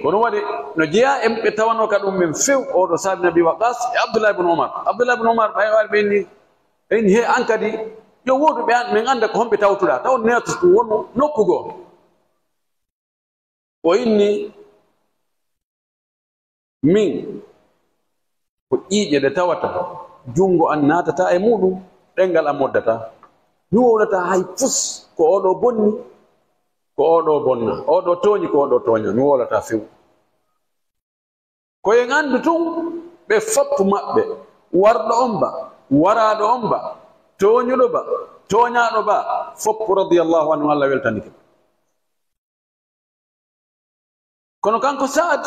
Ko ɗum waɗi, no jeyaa e ɓe tawanoo ka ɗum men few, oɗo Sa'd bin Abi Waqqas e Abdullah ibn Umar. Abdullah ibn Umar, ɓay o ari ɓe inni, ɓe inni, "He, an kadi, Yo woodu ɓe an, min annda ko homɓe tawtuɗaa, taw neetus ɗum wonu nokku goo. O inni, min, ko ƴiiƴe ɗe tawata, junngo an naatata e muuɗum, ɗemngal an moddata. Mi wowlata hay fus, ko oo ɗoo bonni, ko oo ɗoo bonna, oo ɗoo tooñi, ko oo ɗoo tooña, mi wowlata few. Ko en anndu tun, ɓe fof maɓɓe, warɗo on ba, waraaɗo on ba, tooñuɗo ba, tooñaaɗo ba, fof radiyallahu anhu, Allah weltanike. Kono kanko Saad,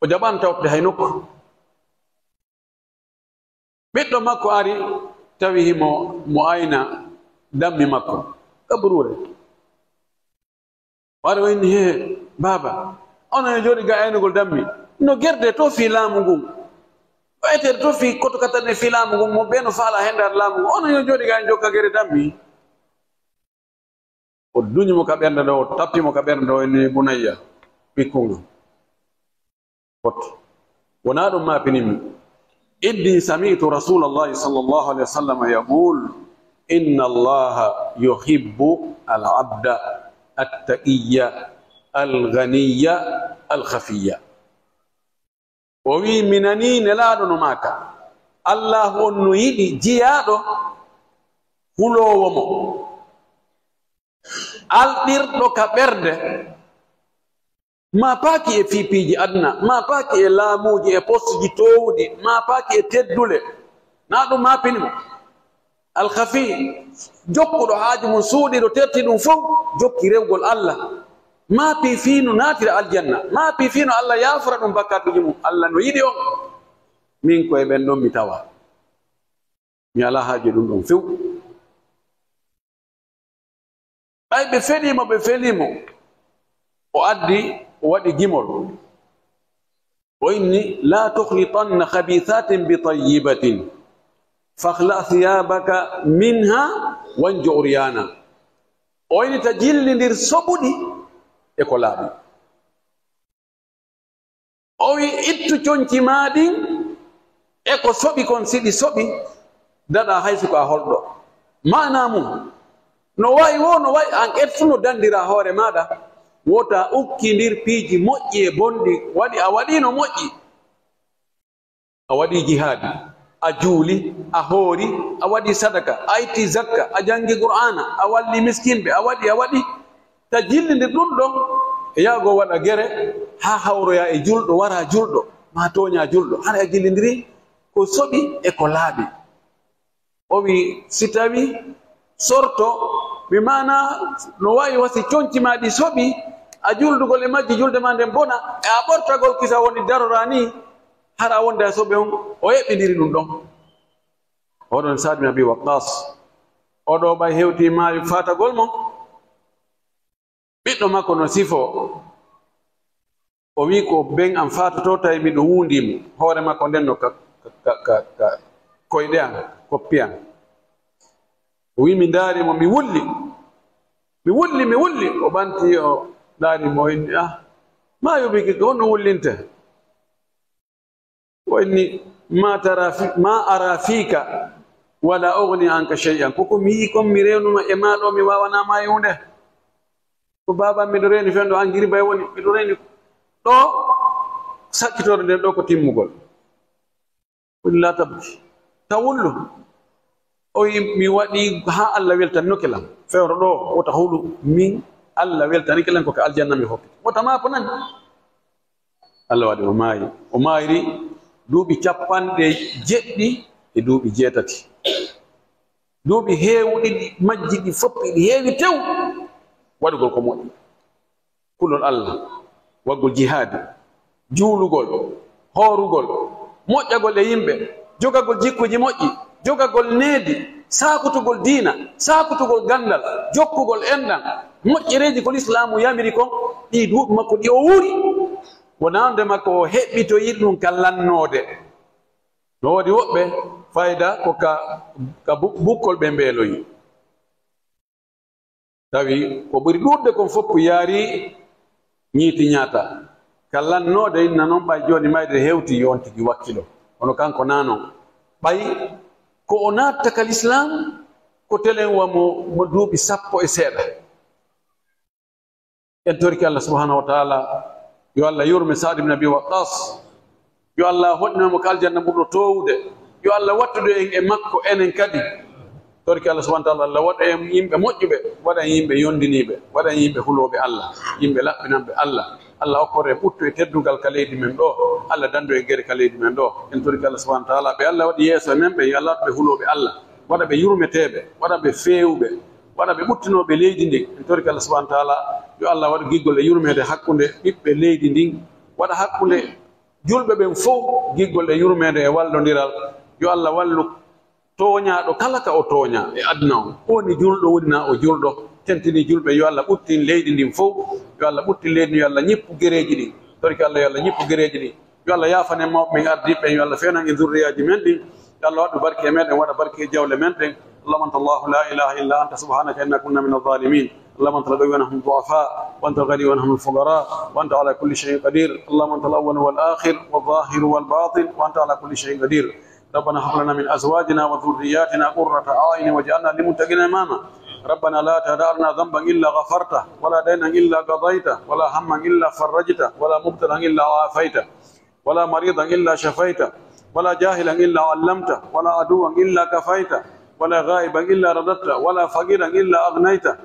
o jaɓaano tawtude hay nokku. Ɓiɗɗo makko ari, tawi himo, mo ayna dammi makko, gaburuure. O ari o inni, "Hee, baaba, onon yo jooɗi ga aynugol dammi. No gerde to fii laamu ngun. O etere to fii koto katan e fii laamu ngun, mo ɓe no faala hendaade laamu ngun. Onon yo jooɗi ga en jokka gere dammi." O duñi mo ka ɓernde ɗo, o tappi mo ka ɓernde ɗo, o inni, "Bunayya, ɓikkunga." Foto. Wonaa ɗum maapininmi. Inni sami'tu Rasulallahi sallallahu alaihi wasallam yaqul, "Inna Allaha yuhibbu al-abda at-taqiyya al-ghaniyya al-khafiyya." O wi'i, "Mi nanii Nelaaɗo no maaka, Allaahu on no yiɗi jiyaaɗo huloowo mo, alɗirɗo ka ɓernde, maa paaki e fii piiji aduna, maa paaki e laamuuji, e postuji toowuɗi, maa paaki e teddule." Naa ɗum maapini mo. Alkhafi, jokkuɗo haaju mum suuɗiiɗo terti ɗum fow, jokki rewgol Allah. Maa pii fii no naatira aljanna, maa pii fii no Allah yaafora ɗum bakkaatuuji mum. Allah no yiɗi on. Min ko e ɓen ɗon mi tawa. Mi alaa haaju e ɗum ɗon few. Ɓay ɓe felii mo, ɓe felii mo. O addi, o waɗi gimol. O inni, "La tukhlitanna khabithatin bi tayyibatin. Fakhla' thiyabaka minha wanju' uryana." O inni, "Ta jillindir soɓuɗi e ko laaɓi." O wi, "Ittu conci maa ɗin e ko soɓi kon, si ɗi soɓi, daɗa hay si ko a holɗo." Maanaa mum, no wa'i wo, no wa'i an ettu no dandira hoore maaɗa, wota ukkindir piiji moƴƴi e bonɗi, waɗi a waɗino moƴƴi. A waɗi jihaadi, a juuli, a hoori, a waɗi sadaka, a itti zakka, a jangi Qur'aana, a walli miskinɓe, a waɗi, a waɗi. Ta jillindir ɗum ɗon e yaago waɗa gere, haa hawroya e julɗo, wara julɗo, maa tooña julɗo. Hara a jillindiri ko soɓi e ko laaɓi. O wi, si tawi sorto, mi maana no wawi wasi conci ma ɗi soɓi, a juldugol e majji julde ma nden bona, e a ɓortagol kisa woni darora ni, hara wonde e soɓe on, o eɓɓindiri ɗum ɗon. Oɗon Saad bin Abi Waqqas, oɗo ɓay hewti maayo fatagol mo. Ɓiɗɗo makko no sifoo. O wi'i, "Ko ben am faatoto, tawi miɗo wuundi mo." Hoore makko nden no ka, ka, ka, ka, ka koyɗe am, koppi am. O wi'i, "Mi ndaari mo, mi wulli. Mi wulli, mi wulli." O ɓanti, o ndaari mo, o inni, "Ah, ma yubiki, ko honno wullinte?" O inni, "Ma tara fi, ma ara fika, wala ugni anka shay'an." Ko ko mi yi'i kon, mi reenuma e maa ɗo, mi waawanaa ma e huunde. Ko baaba, miɗo reeni fenɗo, an giri bay woni, miɗo reeni ɗo, sakkitorde nden ɗo ko timmugol. Woni la tabki. Ta wullu. O wi, "Mi waɗi haa Allah weltaninoke lan. Fewndo ɗo, wota hulu. Min, Allah weltanike lan ko ka aljanna mi hokkete." Wota maa ko nani. Allah waɗi o maayi. O maayri duuɓi capanɗe jeɗɗi e duuɓi jeetati. Duuɓi heewuɗi ɗi majji ɗi fof, ɗi heewi tew. Waɗugol ko moƴƴi. Kulol Allah, waɗgol jihaadi, juulugol, hoorugol, moƴƴagol e yimɓe, jogagol jikkuji moƴƴi, jogagol needi, saakutugol diina, saakutugol ganndal, jokkugol enɗan, moƴƴereeji ko Lislaamu yamiri kon, ɗii duuɓi makko ɗi o wuuri. Wonaa nde makko o heɓɓitoyi ɗum ka lannoode. No woodi woɓɓe fayda ko ka, ka bu-, bukkol ɓe mbeeloyi. Tawi ko ɓuri ɗuuɗde kon fof yaari ñiiti ñaata. Ka lannoode inna noon ɓay jooni mayde hewti yo on tigi wakkilo. Kono kanko naa noon. Ɓay ko o naatta ka Lislaam, Ko telen wa mo, mo duuɓi sappo e seeɗa. En torike Allah subhanahu wa ta'ala, yo Allah yurme Sa'd ibn Abi Waqqas, yo Allah hoɗnino mo ka aljanna ɓurɗo toowude, yo Allah wattudu en e makko enen kadi. Torike Allah subhanahu wa ta'ala, Allah waɗa en yimɓe moƴƴuɓe, waɗa en yimɓe yondiniiɓe, waɗa en yimɓe hulooɓe Allah, yimɓe laɓɓinanɓe Allah. Allah okkor en ɓuttu e teddungal ka leydi men ɗo, Allah dandu en gere ka leydi men ɗo. En torike Allah subhanahu wa ta'ala, ɓe Allah waɗi yeeso e men ɓe, yo Allah waɗu ɓe hulooɓe Allah, waɗa ɓe yurmeteeɓe, waɗa ɓe feewuɓe, waɗa ɓe ɓuttinooɓe leydi ndin. En torike Allah subhanahu wa ta'ala, yo Allah waɗu giggol e yurmeede hakkunde ɓiɓɓe leydi ndin, waɗa hakkunde julɓe ɓen fow giggol e yurmeede e wallondiral. Yo Allah wallu tooñaaɗo kala ka o tooñaa e aduna on. O woni julɗo, woni naa o julɗo. Tentini julɓe, yo Allah ɓuttin leydi ndin fow. Yo Allah ɓuttin leydi ndin, yo Allah ñippu gereeji ɗin. Torike Allah, yo Allah ñippu gereeji ɗin. Yo Allah yaafane mawɓe men ardiiɓe ɓen, yo Allah feenan en zurriyaaji men ɗin. Yo Allah waɗu barke e meɗen, waɗa barke e jawle men ɗen. اللهم أنت الله لا إله إلا أنت سبحانك إنا كنا من الظالمين. اللهم أنت القوي ونحن الضعفاء، وأنت الغني ونحن الفقراء، وأنت على كل شيء قدير. اللهم أنت الأول والآخر والظاهر والباطن، وأنت على كل شيء قدير. ربنا هب لنا من أزواجنا وذرياتنا قرة أعين واجعلنا للمتقين إماما. ربنا لا تدع لنا ذنبا إلا غفرته، ولا دينا إلا قضيته، ولا هما إلا فرجته، ولا مبتلا إلا عافيته، ولا مريضا إلا شفيته، ولا جاهلا إلا علمته، ولا عدوا إلا كفيته، ولا غائبا إلا رددته، ولا فقيرا إلا أغنيته،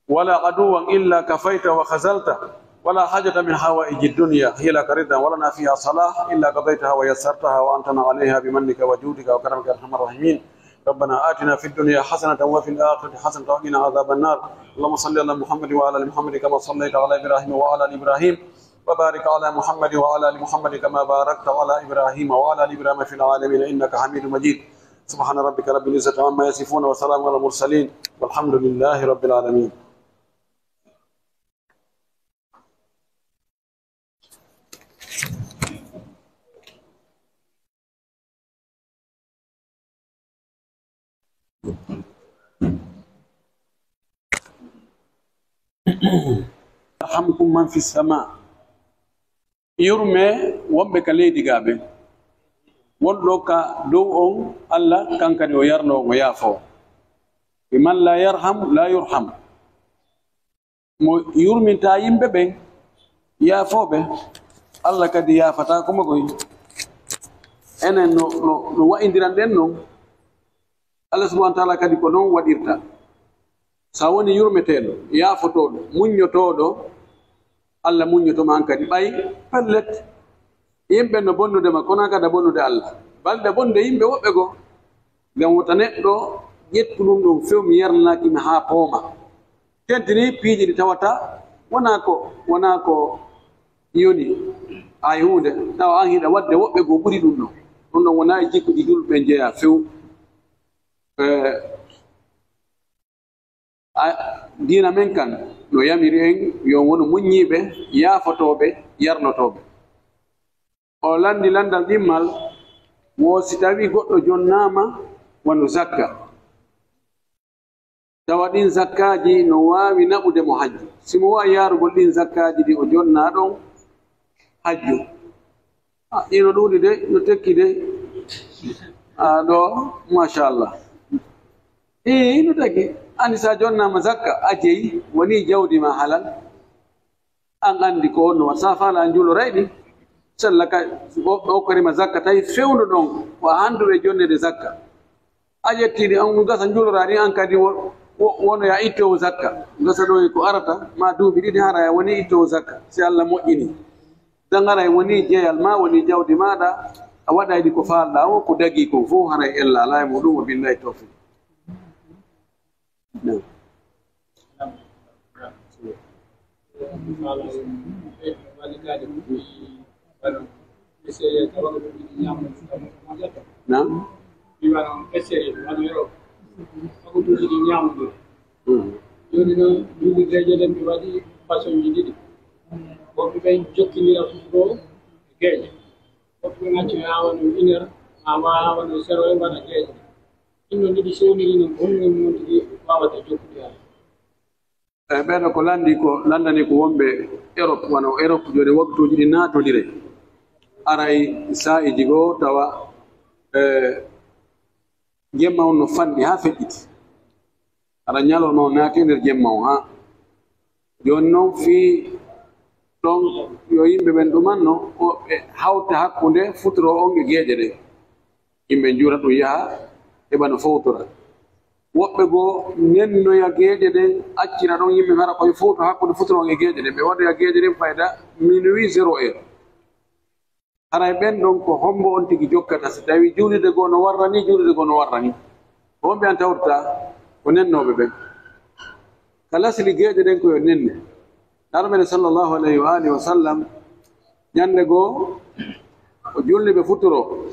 ولا عدوا إلا كفيته وخذلته، ولا حاجة من حوائج الدنيا هي لك رضا ولنا فيها صلاح إلا قضيتها ويسرتها وأنتنا عليها بمنك وجودك وكرمك يا أرحم الراحمين. ربنا آتنا في الدنيا حسنة وفي الآخرة حسنة وقنا عذاب النار. اللهم صل على محمد وعلى آل محمد كما صليت على إبراهيم وعلى آل إبراهيم، وبارك على محمد وعلى آل محمد كما باركت على إبراهيم وعلى آل إبراهيم في العالمين إنك حميد مجيد. سبحان ربك رب العزة عما يصفون وسلام على المرسلين والحمد لله رب العالمين. يرحمكم من في السماء. Yurme wonɓe ka leydi gaa ɓen. Wonɗo ka dow on, Allah kan kadi o yarno, o yaafo. ومن لا يرحم لا يرحم. Mo yurminta yimɓe ɓen, yaafooɓe, Allah kadi yaafataa ko mo koy. Enen no, no, no wa'indiran ɗen non, Allah subhanahu wa ta'ala kadi ko non waɗirta. Sa woni yurmeteeɗo, yaafotooɗo, muññotooɗo, Allah muññoto ma an kadi. Ɓay, pellet, yimɓe no bonnude ma, kono an kadi a bonnude Allah. Balɗe bonde yimɓe woɓɓe goo. Ngam wota neɗɗo ƴettu ɗum ɗon few, mi yarnanaaki mi haa pooma. Tentini piiji ɗi tawata wonaa ko, wonaa ko yoni. Hay huunde, tawa an hiɗa waɗde woɓɓe goo ɓuri ɗum ɗon. Ɗum ɗon wonaa e jikkuuji julɓe ɓen jeyaa few. Eh, a, diina men kan no yamiri en yo on wonu muññiiɓe, yaafotooɓe, yarlotooɓe. O lanndi lanndal ɗimmal, wo si tawii goɗɗo jonnaama wano zakka. Tawa ɗin zakkaaji no waawi naɓude mo hajju. Si mo waawi yaarugol ɗin zakkaaji ɗi o jonnaa ɗon hajju. Ah, ɗi no ɗuuɗi de, no tekki de. Ah, ɗo, machallah. Ii, no tekki. Ani sa jonnaama zakka, a jeyi, wonii jawdi ma halal. An anndi ko honno waɗi. Sa faala an juuloray ɗi, sella ka, o, o okkorima zakka, tawi fewndo ɗon, ko a handuɗo e jonneede zakka. A ƴetti ɗi, an gasa njuuloraa ɗi, an kadi wo-, wo-, wonoya ittoowo zakka. Gasa ɗo e ko arata, ma duuɓi ɗiɗi, hara a woni ittoowo zakka, si Allah moƴƴini. Dan hara woni jeyal ma, woni jawdi maaɗa, a waɗay ɗi ko faalɗaa o, ko dagii kon fow, hara ella alaa e muɗum, wa billahi tawfiq. Naam. Naam. Mm. Jooni noon, juulirdeeje ɗen mi waɗi façon ji ɗiɗi. Woɓɓe ɓen jokkindira ɗo geeƴe. Woɓɓe ɓen acca haa wano une heure, maa haa wano zéro heure mbaɗa geeƴe. Ɗin ɗon ɗiɗi sewniri noon, ko honno woni noon tigi waawata jokkude heen? E ɓeeɗo ko lanndi ko, lanndani ko wonɓe Europe, wano Europe jooni waktuuji ɗi naatondire. Aray saa'iiji goo tawa, e, jemma on no fanɗi haa feƴƴiti. Hara ñalawma on naati e nder jemma on, haa. Jooni non fii ɗon yo yimɓe ɓen ɗumanno, woɓɓe hawta hakkunde futuro on e geeƴe ɗen. Yimɓe njuura ɗum yaha, heɓa no fowtora. Woɓɓe goo nennoya geeƴe ɗen, accira ɗon yimɓe hara koye fowto hakkunde futuro on e geeƴe ɗen. Ɓe waɗoya geeƴe ɗen fayda minuit zéro heure. Haray ɓen ɗon ko hombo on tigi jokkata? Si tawi juulirde goo no warra ni, juulirde goo no warra ni. Ko homɓe an tawrata? Ko nennooɓe ɓen. Ka lasli geeƴe ɗen ko yo nenne. Laara meɗen sallallahu alayhi wa alihi wa sallam, ñande goo o julni ɓe futuro,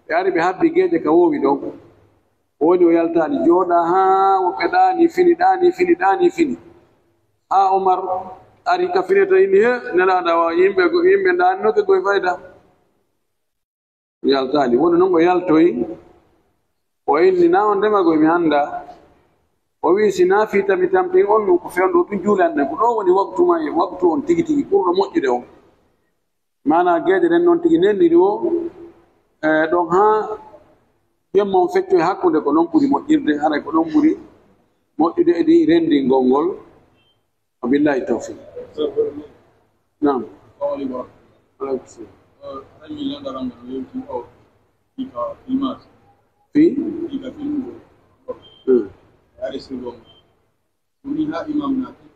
ɓe ari ɓe habbi geeƴe ka woowi ɗon. O woni o yaltaali, jooɗa haa woɓɓe ɗaani fini, ɗaani fini, ɗaani fini. Haa Umar ari ka fineta inni, he, Nelaaɗo, awa yimɓe go-, yimɓe ɗaaninoke goy fayda. O yaltaali. Woni non o yaltoyi, o inni, na on ndema goy mi annda. O wi'i, si na fii tami tampin on, ɗum ko fewndo ɗum juulande, ko ɗo woni waktu ma, waktu on tigi tigi ɓurɗo moƴƴude on. Maanaa geeƴe ɗen non tigi nenniri o, e, ɗon haa jemma on feccoy hakkunde, ko non ɓuri moƴƴirde, haray ko ɗon ɓuri moƴƴude e ɗi renndingol ngol. Wa billahi tawfiq. Naam. Aleykum salaam. Fii? Hmm. Woni haa imam naati,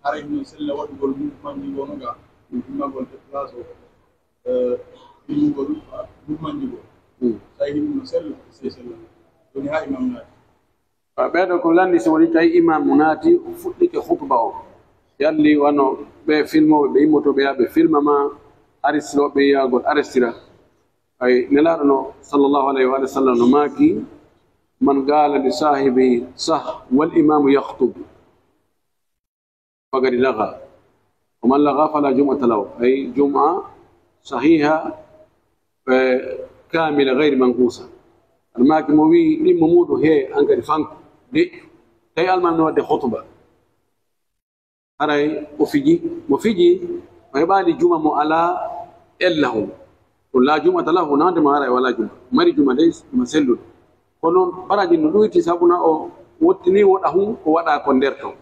haray hino sella waɗugol mouvement ji goo no ga, immagol déplacé o, eh, immugol, ah, mouvement ji goo. Tawi hino sella, sey sella. Woni haa imam naati. Wa ɓeeɗo ko lanndi, so woni tawi imam naati, o fuɗɗike khutba o. Yalli wano ɓe filmooɓe, ɓe immotooɓe yaa ɓe filma ma, aristooɓe yaagol aristira. Ay, Nelaaɗo no, sallallahu alayhi wa sallam, no maaki, "Man qaala li saahibi sah wal imaamu yaxtub, faqad laga. Wa man laga fala jum'ata lahu." Ay, jum'a sahiha, eh, kamila, gayri manqusa. Aɗa maaki mo wi'i ɗimmo muuɗum he, an kadi fanko. De, tawi almaami no waɗde khutba. Haray o fiji, mo fiji, o heɓaali juma mo alaa ellahun. Ko laa jum'ata lahu, nawde mo haray o alaa juma. Mari juma dey, juma selluɗo. Kono noon, baraaji no ɗuyti, sabuna o wottini woɗa hun, ko waɗa ko nder ton.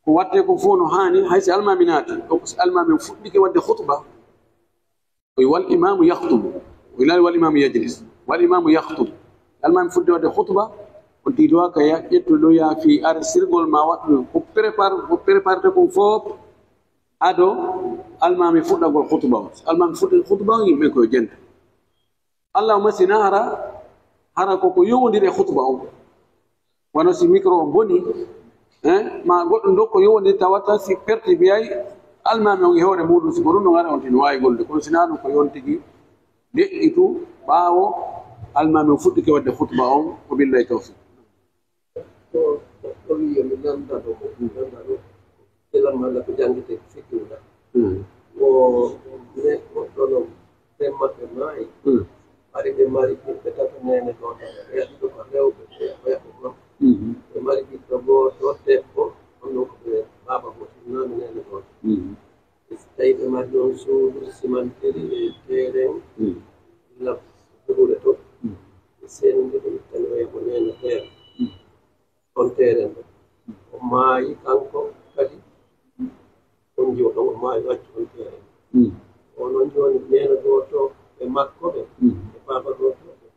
Ko watte ko fof no haani, hay si almaami naati. Donc, si almaami fuɗɗike waɗde khutba, O wi, "Wal imaamu yakhtubu." O wi'aali, "Wal imaamu yajlis." "Wal imaamu yakhtubu." Almaami fuɗɗi waɗde khutba, on tigi duwa ka ya-, ƴettu ɗo ya fii arsirgol ma waɗɗu ko prépar-, ko préparde kon fof ado almaami fuɗɗagol khutba on. Almaami fuɗɗi khutba on, yimɓe ko yo jenta. Allahumma si na hara, hara ko ko yowondiri e khutba on. Wano si micro on boni, eh, ma goɗɗum ɗo ko yowondiri tawata si perti biyay almaami on e hoore muɗum, si ko ɗum ɗon ara on tigi no waawi gollude. Kono si na ɗum ko yo on tigi deƴƴitu ɓaawo almaami on fuɗɗike waɗde khutba on, wa billahi tawfiq. Ko, ko, ko wi'i yo mi nanda ɗo, mi nanda ɗo. Ilam malla ko janngete fiqhu ɗa. Hmm. Wo ne goɗɗo non, ɓen maɓɓe maayi. Hmm. Hari ɓe mari ɓiɓɓe tato, neene gooto. Ɓe ɗiɗo ko rewɓe, ɓe, ɓe, ɓe, hmm, ɓe mari ɓiɗɗo gooto debbo, on non ko ɓe baaba gooto, naami neene gooto. Hmm. E si tawi ɓe mari ɗon suudu, simantiri e teeren, hmm, la duure to. Hmm. Ɓe sendi ɗum, tan o yaha o neena teeren. Hmm. On teeren ɗo. O maayi kanko kadi, on jiwo ɗon, o maayi, o acci on teeren. Mm. Onon jooni neene gooto e makko ɓe, mm, e baaba gooto ɓe.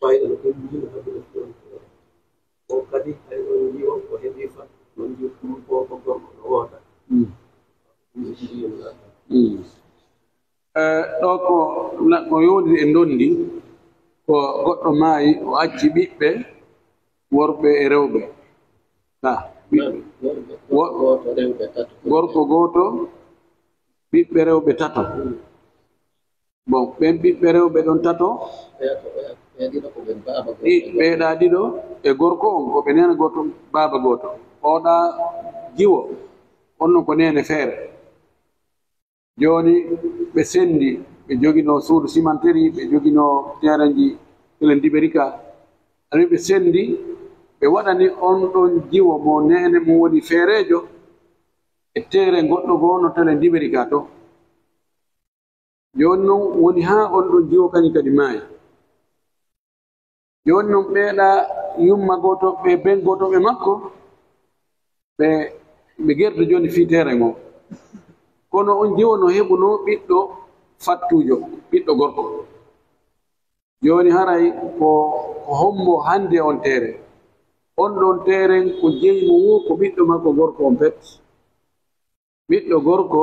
Fayda no ɓe mbiino hakkille on teeren. On kadi hay on jiwo o heɓi fa, on jiwo ɗum ko, ko gorko no woota. Mm. Mm. Eh, ɗo ko na-, ko yowndiri e ndondi, ko goɗɗo maayi, o acci ɓiɓɓe worɓe e rewɓe. Ah, ɓiɓɓe. Wo-, gorko gooto, rewɓe tato. Gorko gooto, ɓiɓɓe rewɓe tato. Mm. Bon, ɓen ɓiɓɓe rewɓe ɗon tato. Ɓe, ɓe, ɓe ɗiɗo ko ɓen baaba gooto. Ɗi-, ɓe ɗa ɗiɗo e gorko on, ko ɓe neene gooto, baaba gooto. O ɗa jiwo, on non ko neene feere. Jooni ɓe sendi, ɓe joginoo suudu simanteri, ɓe joginoo teerenji telen diberika. Ani ɓe sendi, ɓe waɗani on ɗon jiwo mo neene mum woni feereejo e teeren goɗɗo goo no telen diberika to. Jooni non woni haa on ɗon jiwo kañum kadi maayi. Jooni non ɓeeɗa Yumma gooto ɓe, ben gooto ɓe makko, ɓe, ɓe gerto jooni fii teere ngo. Kono on jiwo no heɓuno ɓiɗɗo fattuujo, ɓiɗɗo gorko. Jooni haray ko, ko hombo hande on teere? On ɗon teeren ko jeyi mo wo ko ɓiɗɗo makko gorko on pet. Ɓiɗɗo gorko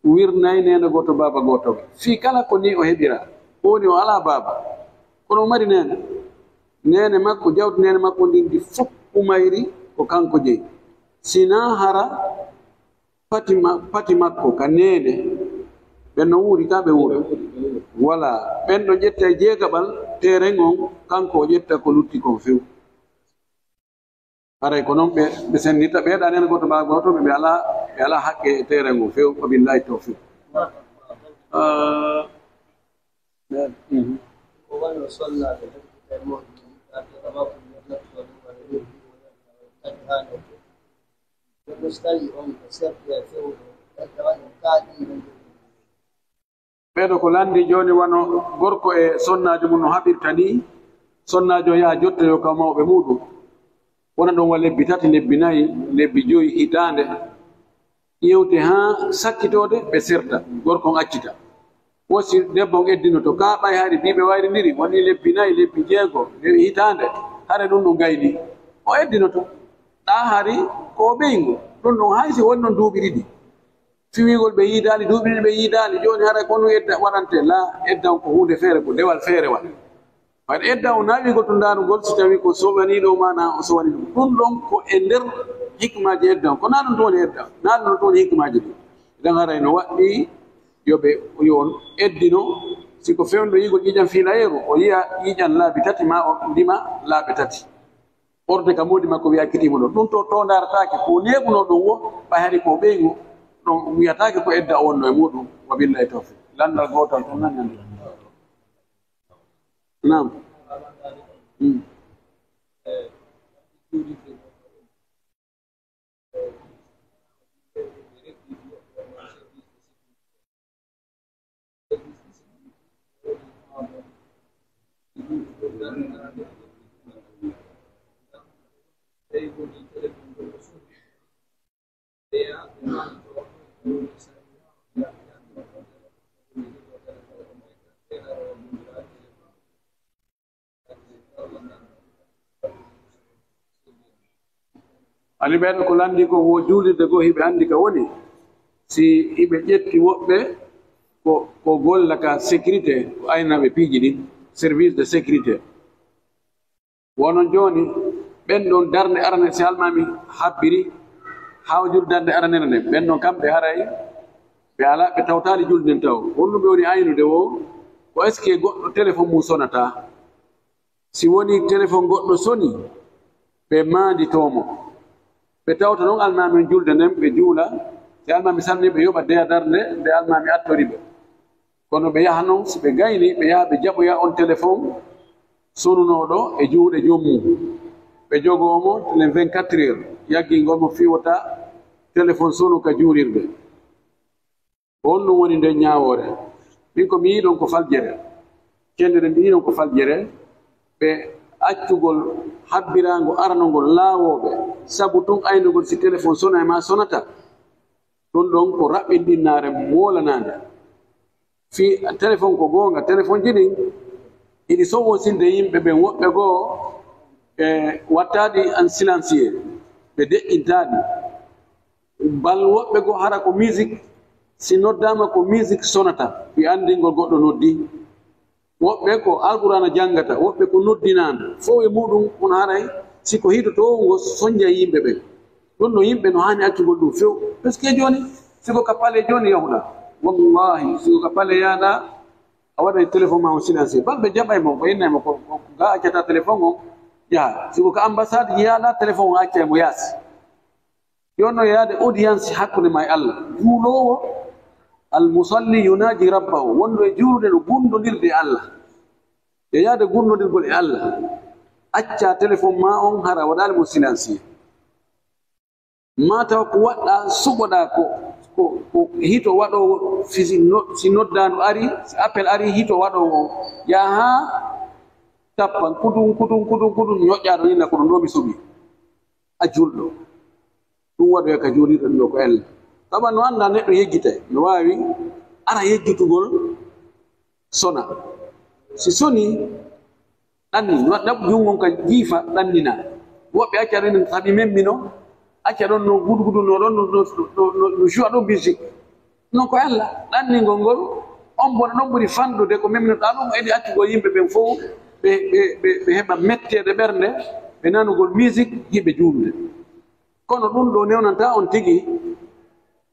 wirnay neene gooto, baaba gooto. Fii kala ko nii o heɓira, ko woni o alaa baaba. Kono o mari neene. Neene makko, jawdi neene makko ndin ndi fof umayri ko kanko jeyi. Sinaa hara pati ma-, pati makko ka neene, ɓen no wuuri ka ɓe wuura. Wala, ɓen ɗo ƴetta e jeegaɓal teeren on, kanko o ƴetta ko lutti kon few. Haray ko non ɓe, ɓe senndirta, ɓe heɗa neene gooto, baaba gooto, ɓe, ɓe alaa, ɓe alaa haqqe e teeren on few, wa billahi tawfiq. Ah, mhm. Ɓeeɗo ko lanndi jooni wano gorko e sonnaajo mum no haɓirta nii, sonnaajo yaha jottoyoo ka mawɓe muuɗum. Wona ɗon wa lebbi tati, lebbi nayi, lebbi joyi, hitaande. Ƴeewte haa sakkitoode, ɓe serta, gorko on accita. Wo si debbo on eddinoto, kaa ɓay hari ɓiɓɓe wayrindiri, wonii lebbi nayi, lebbi jeego, le-, hitaande, hare ɗum ɗum gaynii. O eddinoto. Ɗaa hari ko o ɓeyngu. Ɗum ɗum hay si woni noon duuɓi ɗiɗi. Fii wi'ugol ɓe yiidaali, duuɓi ɗiɗi ɓe yiidaali, jooni haray ko honɗum edda waɗantee? Laa, edda on ko huunde feere, ko dewal feere waɗa. Waɗi edda on naa wi'ugol tun ndaarugol si tawii ko sowaniiɗo maa naa o sowanii ɗum. Ɗum ɗon ko e nder hikmaaji edda on. Ko naa ɗum tun woni edda on. Naa ɗum tun woni hikmaaji ɗin. Idan haray no waɗɗii yo ɓe, yo on eddino, si ko fewndo yi'ugol ƴiiƴan fiilayeeru, o yi'a ƴiiƴan laabi tati maa o ndima laabi tati. Ɓorde ka moodi makko wi'a kitii mo ɗon. Ɗum to, to ndaarataake, ko neeɓunoo ɗum wo, ɓay hari ko ɓeyngu, ɗum wi'ataake ko edda o wonnoo e muuɗum. Wa billahi tawfiq. Lanndal gootal ɗum nan ñande. Naam. Mm. Ani ɓen ko lanndi ko wo juulirde goo, hiɓe anndi ka woni. Si hiɓe ƴetti woɓɓe ko, ko golla ka sécurité, ko aynaaɓe piiji ɗin, service de sécurité. Wonon jooni, ɓen ɗon darnde arane, si almaami habbiri, haa o juuli darnde aranere nden, ɓen ɗon kamɓe haray ɓe alaa, ɓe tawtaali julde nden taw. Honɗum ɓe woni aynude wo? Ko est-ce que goɗɗo téléphone mum sonataa? Si woni téléphone goɗɗo soni, ɓe maanditoo mo. Ɓe tawta non almaami on julde nden, ɓe juula. Si almaami salmii, ɓe yoɓa deya darnde nde almaami attori ɓe. Kono ɓe yaha non, si ɓe gayni, ɓe yaha ɓe jaɓoya on téléphone sonunooɗo e juuɗe joom mum. Ɓe jogoo mo les vingt-quatre heures, yaggingo mo fii wota téléphone sonu ka juulirde. Ko honɗum woni nden ñaawoore? Min ko mi yi'i ɗon ko faljere. Cellere mi yi'i ɗon ko faljere. Ɓe accugol habbiraango arano ngol laawooɓe. Sabu tun aynugol si téléphone sona e maa sonata. Ɗum ɗon ko raɓɓinɗinnaare moolanaande. Fii téléphone ko goonga, téléphone ji ɗin hiɗi sowosinde yimɓe ɓen, woɓɓe goo ɓe wattaɗi en silencieux, ɓe deƴƴintaɗi. Bal woɓɓe goo hara ko musique, si noddaama ko musique sonata, fii anndingol goɗɗo noddi. Woɓɓe ko Alqur'aana janngata, woɓɓe ko noddinaande. Fow e muuɗum on haray si ko hitotoo ngo sonja yimɓe ɓen. Ɗum no yimɓe no haani accugol ɗum few. Parce que jooni, si ko ka pale jooni yahuɗaa, wallahi, si ko ka pale yahɗaa, a waɗay téléphone maa on silencieux. Bal ɓe jaɓay mo, ɓe innay mo ko, ko, ko ga accata téléphone on, yaha. Si ko ka ambassade yahɗaa, téléphone on accay mo yaasi. Yo no yaade audience hakkunde ma e Allah. Juuloowo, al musalli yunaji rabbahu, wonɗo e juulude no gundondirde e Allah. Yo yaade gundondirgol e Allah. Acca téléphone ma on hara waɗaali mo silencieux. Ma taw ko waɗɗa suɓoɗa ko, ko, ko hito waɗoowo, si, si no-, si noddaandu ari, si appel ari, hito waɗoowo. Yaha Tappan kudun, kudun, kudun, kudun, ñoƴƴaa ɗo, inna ko ɗum ɗo mi suɓi. A julɗo. Ɗum waɗoya ka juulirɗo ɗum ɗo ko ella. Saba no annda neɗɗo yejjitay. No waawi ara yejjitugol sona. Si soni, ɗanni, no ɗaɓɓu junngo ka jiifa, ɗannina. Woɓɓe acca ɗon, sabi memmino, acca ɗon no gudugudu, no ɗon no, no, no, no, no joua ɗon musique. Non ko Alla, ɗanningol ngol, on bona ɗon ɓuri fanɗude ko memminoɗaa ɗum, edi accugol yimɓe ɓen fow, ɓe, ɓe, ɓe, ɓe heɓa metteede ɓernde, ɓe nanugol musique, hiɓe juulude. Kono ɗum ɗo newnanta on tigi,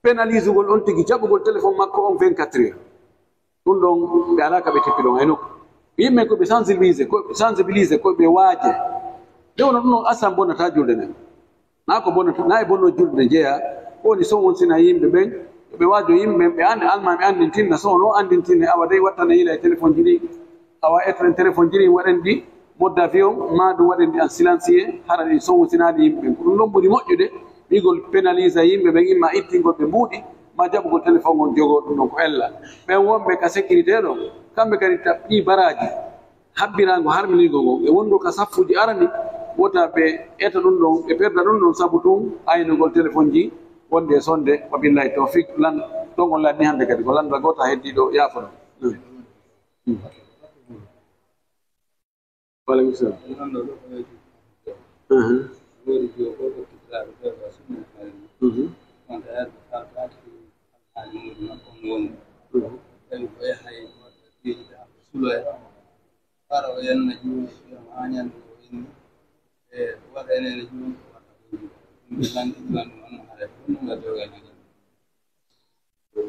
pénalisugol on tigi, jaɓugol téléphone makko on vingt-quatre heures. Ɗum ɗon, ɓe alaa ka ɓe tippi ɗon hay nokku. Yimɓe ko ɓe sensibilisé, ko ɓe sensibilisé, ko ɓe waaje. Nde wonno ɗum ɗon, asan bonnataa julde nden. Naa ko bonnataa, naa e bonno julde nde jeyaa. Ko woni son wonsina yimɓe ɓen, ɓe waajo yimɓe ɓen, ɓe anndi almaami anndintinna, son o anndintinne, awa dey wattana yila e téléphone ji ɗi. Awa etren téléphone ji ɗi waɗen ɗi mode d'avion, maa ɗum waɗen ɗi en silencieux, hara ɗi son wonsinaali yimɓe ɓen. Ko ɗum ɗon ɓuri moƴƴude, wi'gol pénalisa yimɓe ɓen, imma ittingol ɓe mbuuɗi, maa jaɓugol téléphone on jogoo ɗum ɗon ko ella. Ɓen wonɓe ka sécurité ɗo, kamɓe kadi taɓɓii baraaji, habbiraango harminiigo ngon, e wonndo ka saffuuji arani, wota ɓe eta ɗum ɗon, ɓe perda ɗum ɗon, sabu tun aynugol téléphone ji wonde e sonde, wa billahi tawfiq, lan, ɗon on lanni hannde kadi, ko lannda goota heddi ɗo, yaafo ɗon. Waaleykum salaam. Aha. Mhm. Mhm.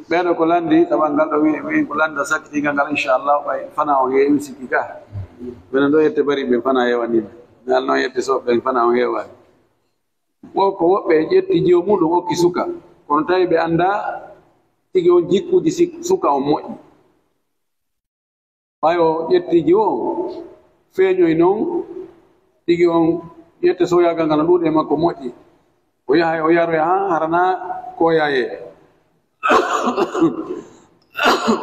Ɓeeɗo ko lanndi, tabal ngal ɗo wi, wi ko lannda sakkitiigal ngal, inchallah, ɓay fana on heewi sikki ka. Minen ɗo yette bari ɓen fana heewaniiɓe. Ngal noon yette soɓe ɓen fana on heewaani. Wo ko woɓɓe ƴetti jiwo muɗum okki suka. Kono tawi ɓe anndaa tigi on jikkuuji si-, suka on moƴƴi. Ɓay o ƴetti jiwo on, feeñoy non, tigi on ƴette soyaagal ngal no ɗuuɗi e makko moƴƴi. O yahay, o yaroya haa harana koyaye.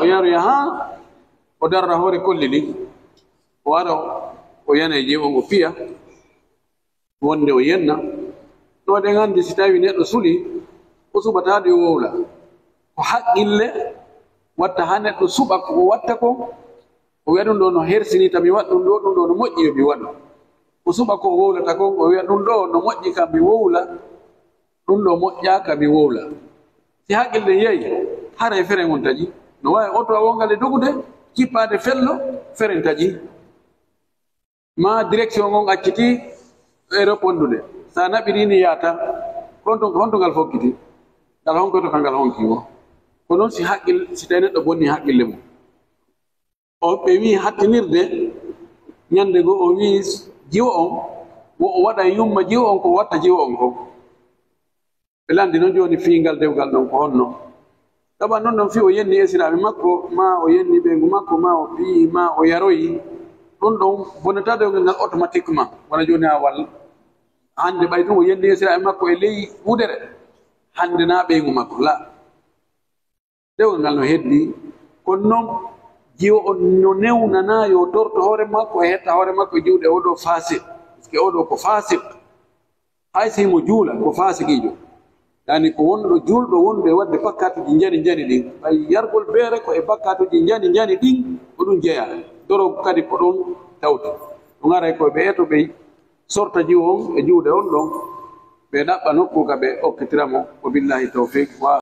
O yaroya haa o darra hoore kolli ɗin. O ara, o yana e jiwo on, o piya. Wonde o yenna. No eɗen anndi, si tawi neɗɗo suli, o suɓataa ɗo o wowla. Ko haqqille watta haa neɗɗo suɓa ko o watta kon. O wi'a ɗum ɗo no hersini, ta mi waɗ ɗum ɗo, ɗum ɗo no moƴƴi, yo mi waɗu. O suɓa ko o wowlata kon, o wi'a ɗum ɗo no moƴƴi, ka mi wowla, ɗum ɗo moƴƴaa, ka mi wowla. Si haqqille yehi, haray feren on taƴi. No waawi oto a wongal e dogude, jippaade fello, feren taƴi. Ma direction on acciti e repondude. Sa naɓiri ni yaata, honto, honto ngal fokkiti? Ngal honkoto ka ngal honki wo. Ko non si haqqil, si tawi neɗɗo bonni haqqille mum. O ɓe wi hattinirde, ñande go o wi jiwo on, wo o waɗa yumma jiwo on ko watta jiwo on ko. Ɓe lanndi noon jooni fii ngal dewgal ɗon ko honno? Tawa noon ɗon fii o yenni esiraaɓe makko, maa o yenni ɓeyngu makko, maa o piyi, maa o yaroyi. Ɗum ɗon bonnataa dewgal ngal automatiquement. Wona jooni a walla. Hannde ɓay tun o yenni esiraaɓe makko e ley wudere. Hannde naa ɓeyngu makko. La. Dewgal ngal no heddi. Kono noon jiwo on no newnanaa yo torto hoore makko e hetta hoore makko e juuɗe oɗo faasiq. Parce que oɗo ko faasiq. Hay si mo juula, ko faasiqiijo. Yani ko wonɗo juulɗo wonɗo e waɗde bakkaatuuji njani njani ɗin. Ɓay yargol beere ko e bakkaatuuji njani njani ɗin, ko ɗum jeyaa. Doro kadi ko ɗon tawti. Ɗum aray ko ɓe eto ɓe sorta jiwo on e juuɗe on ɗon, ɓe ɗaɓɓa nokku ka ɓe okkitira mo. Wa billahi tawfiq. Wa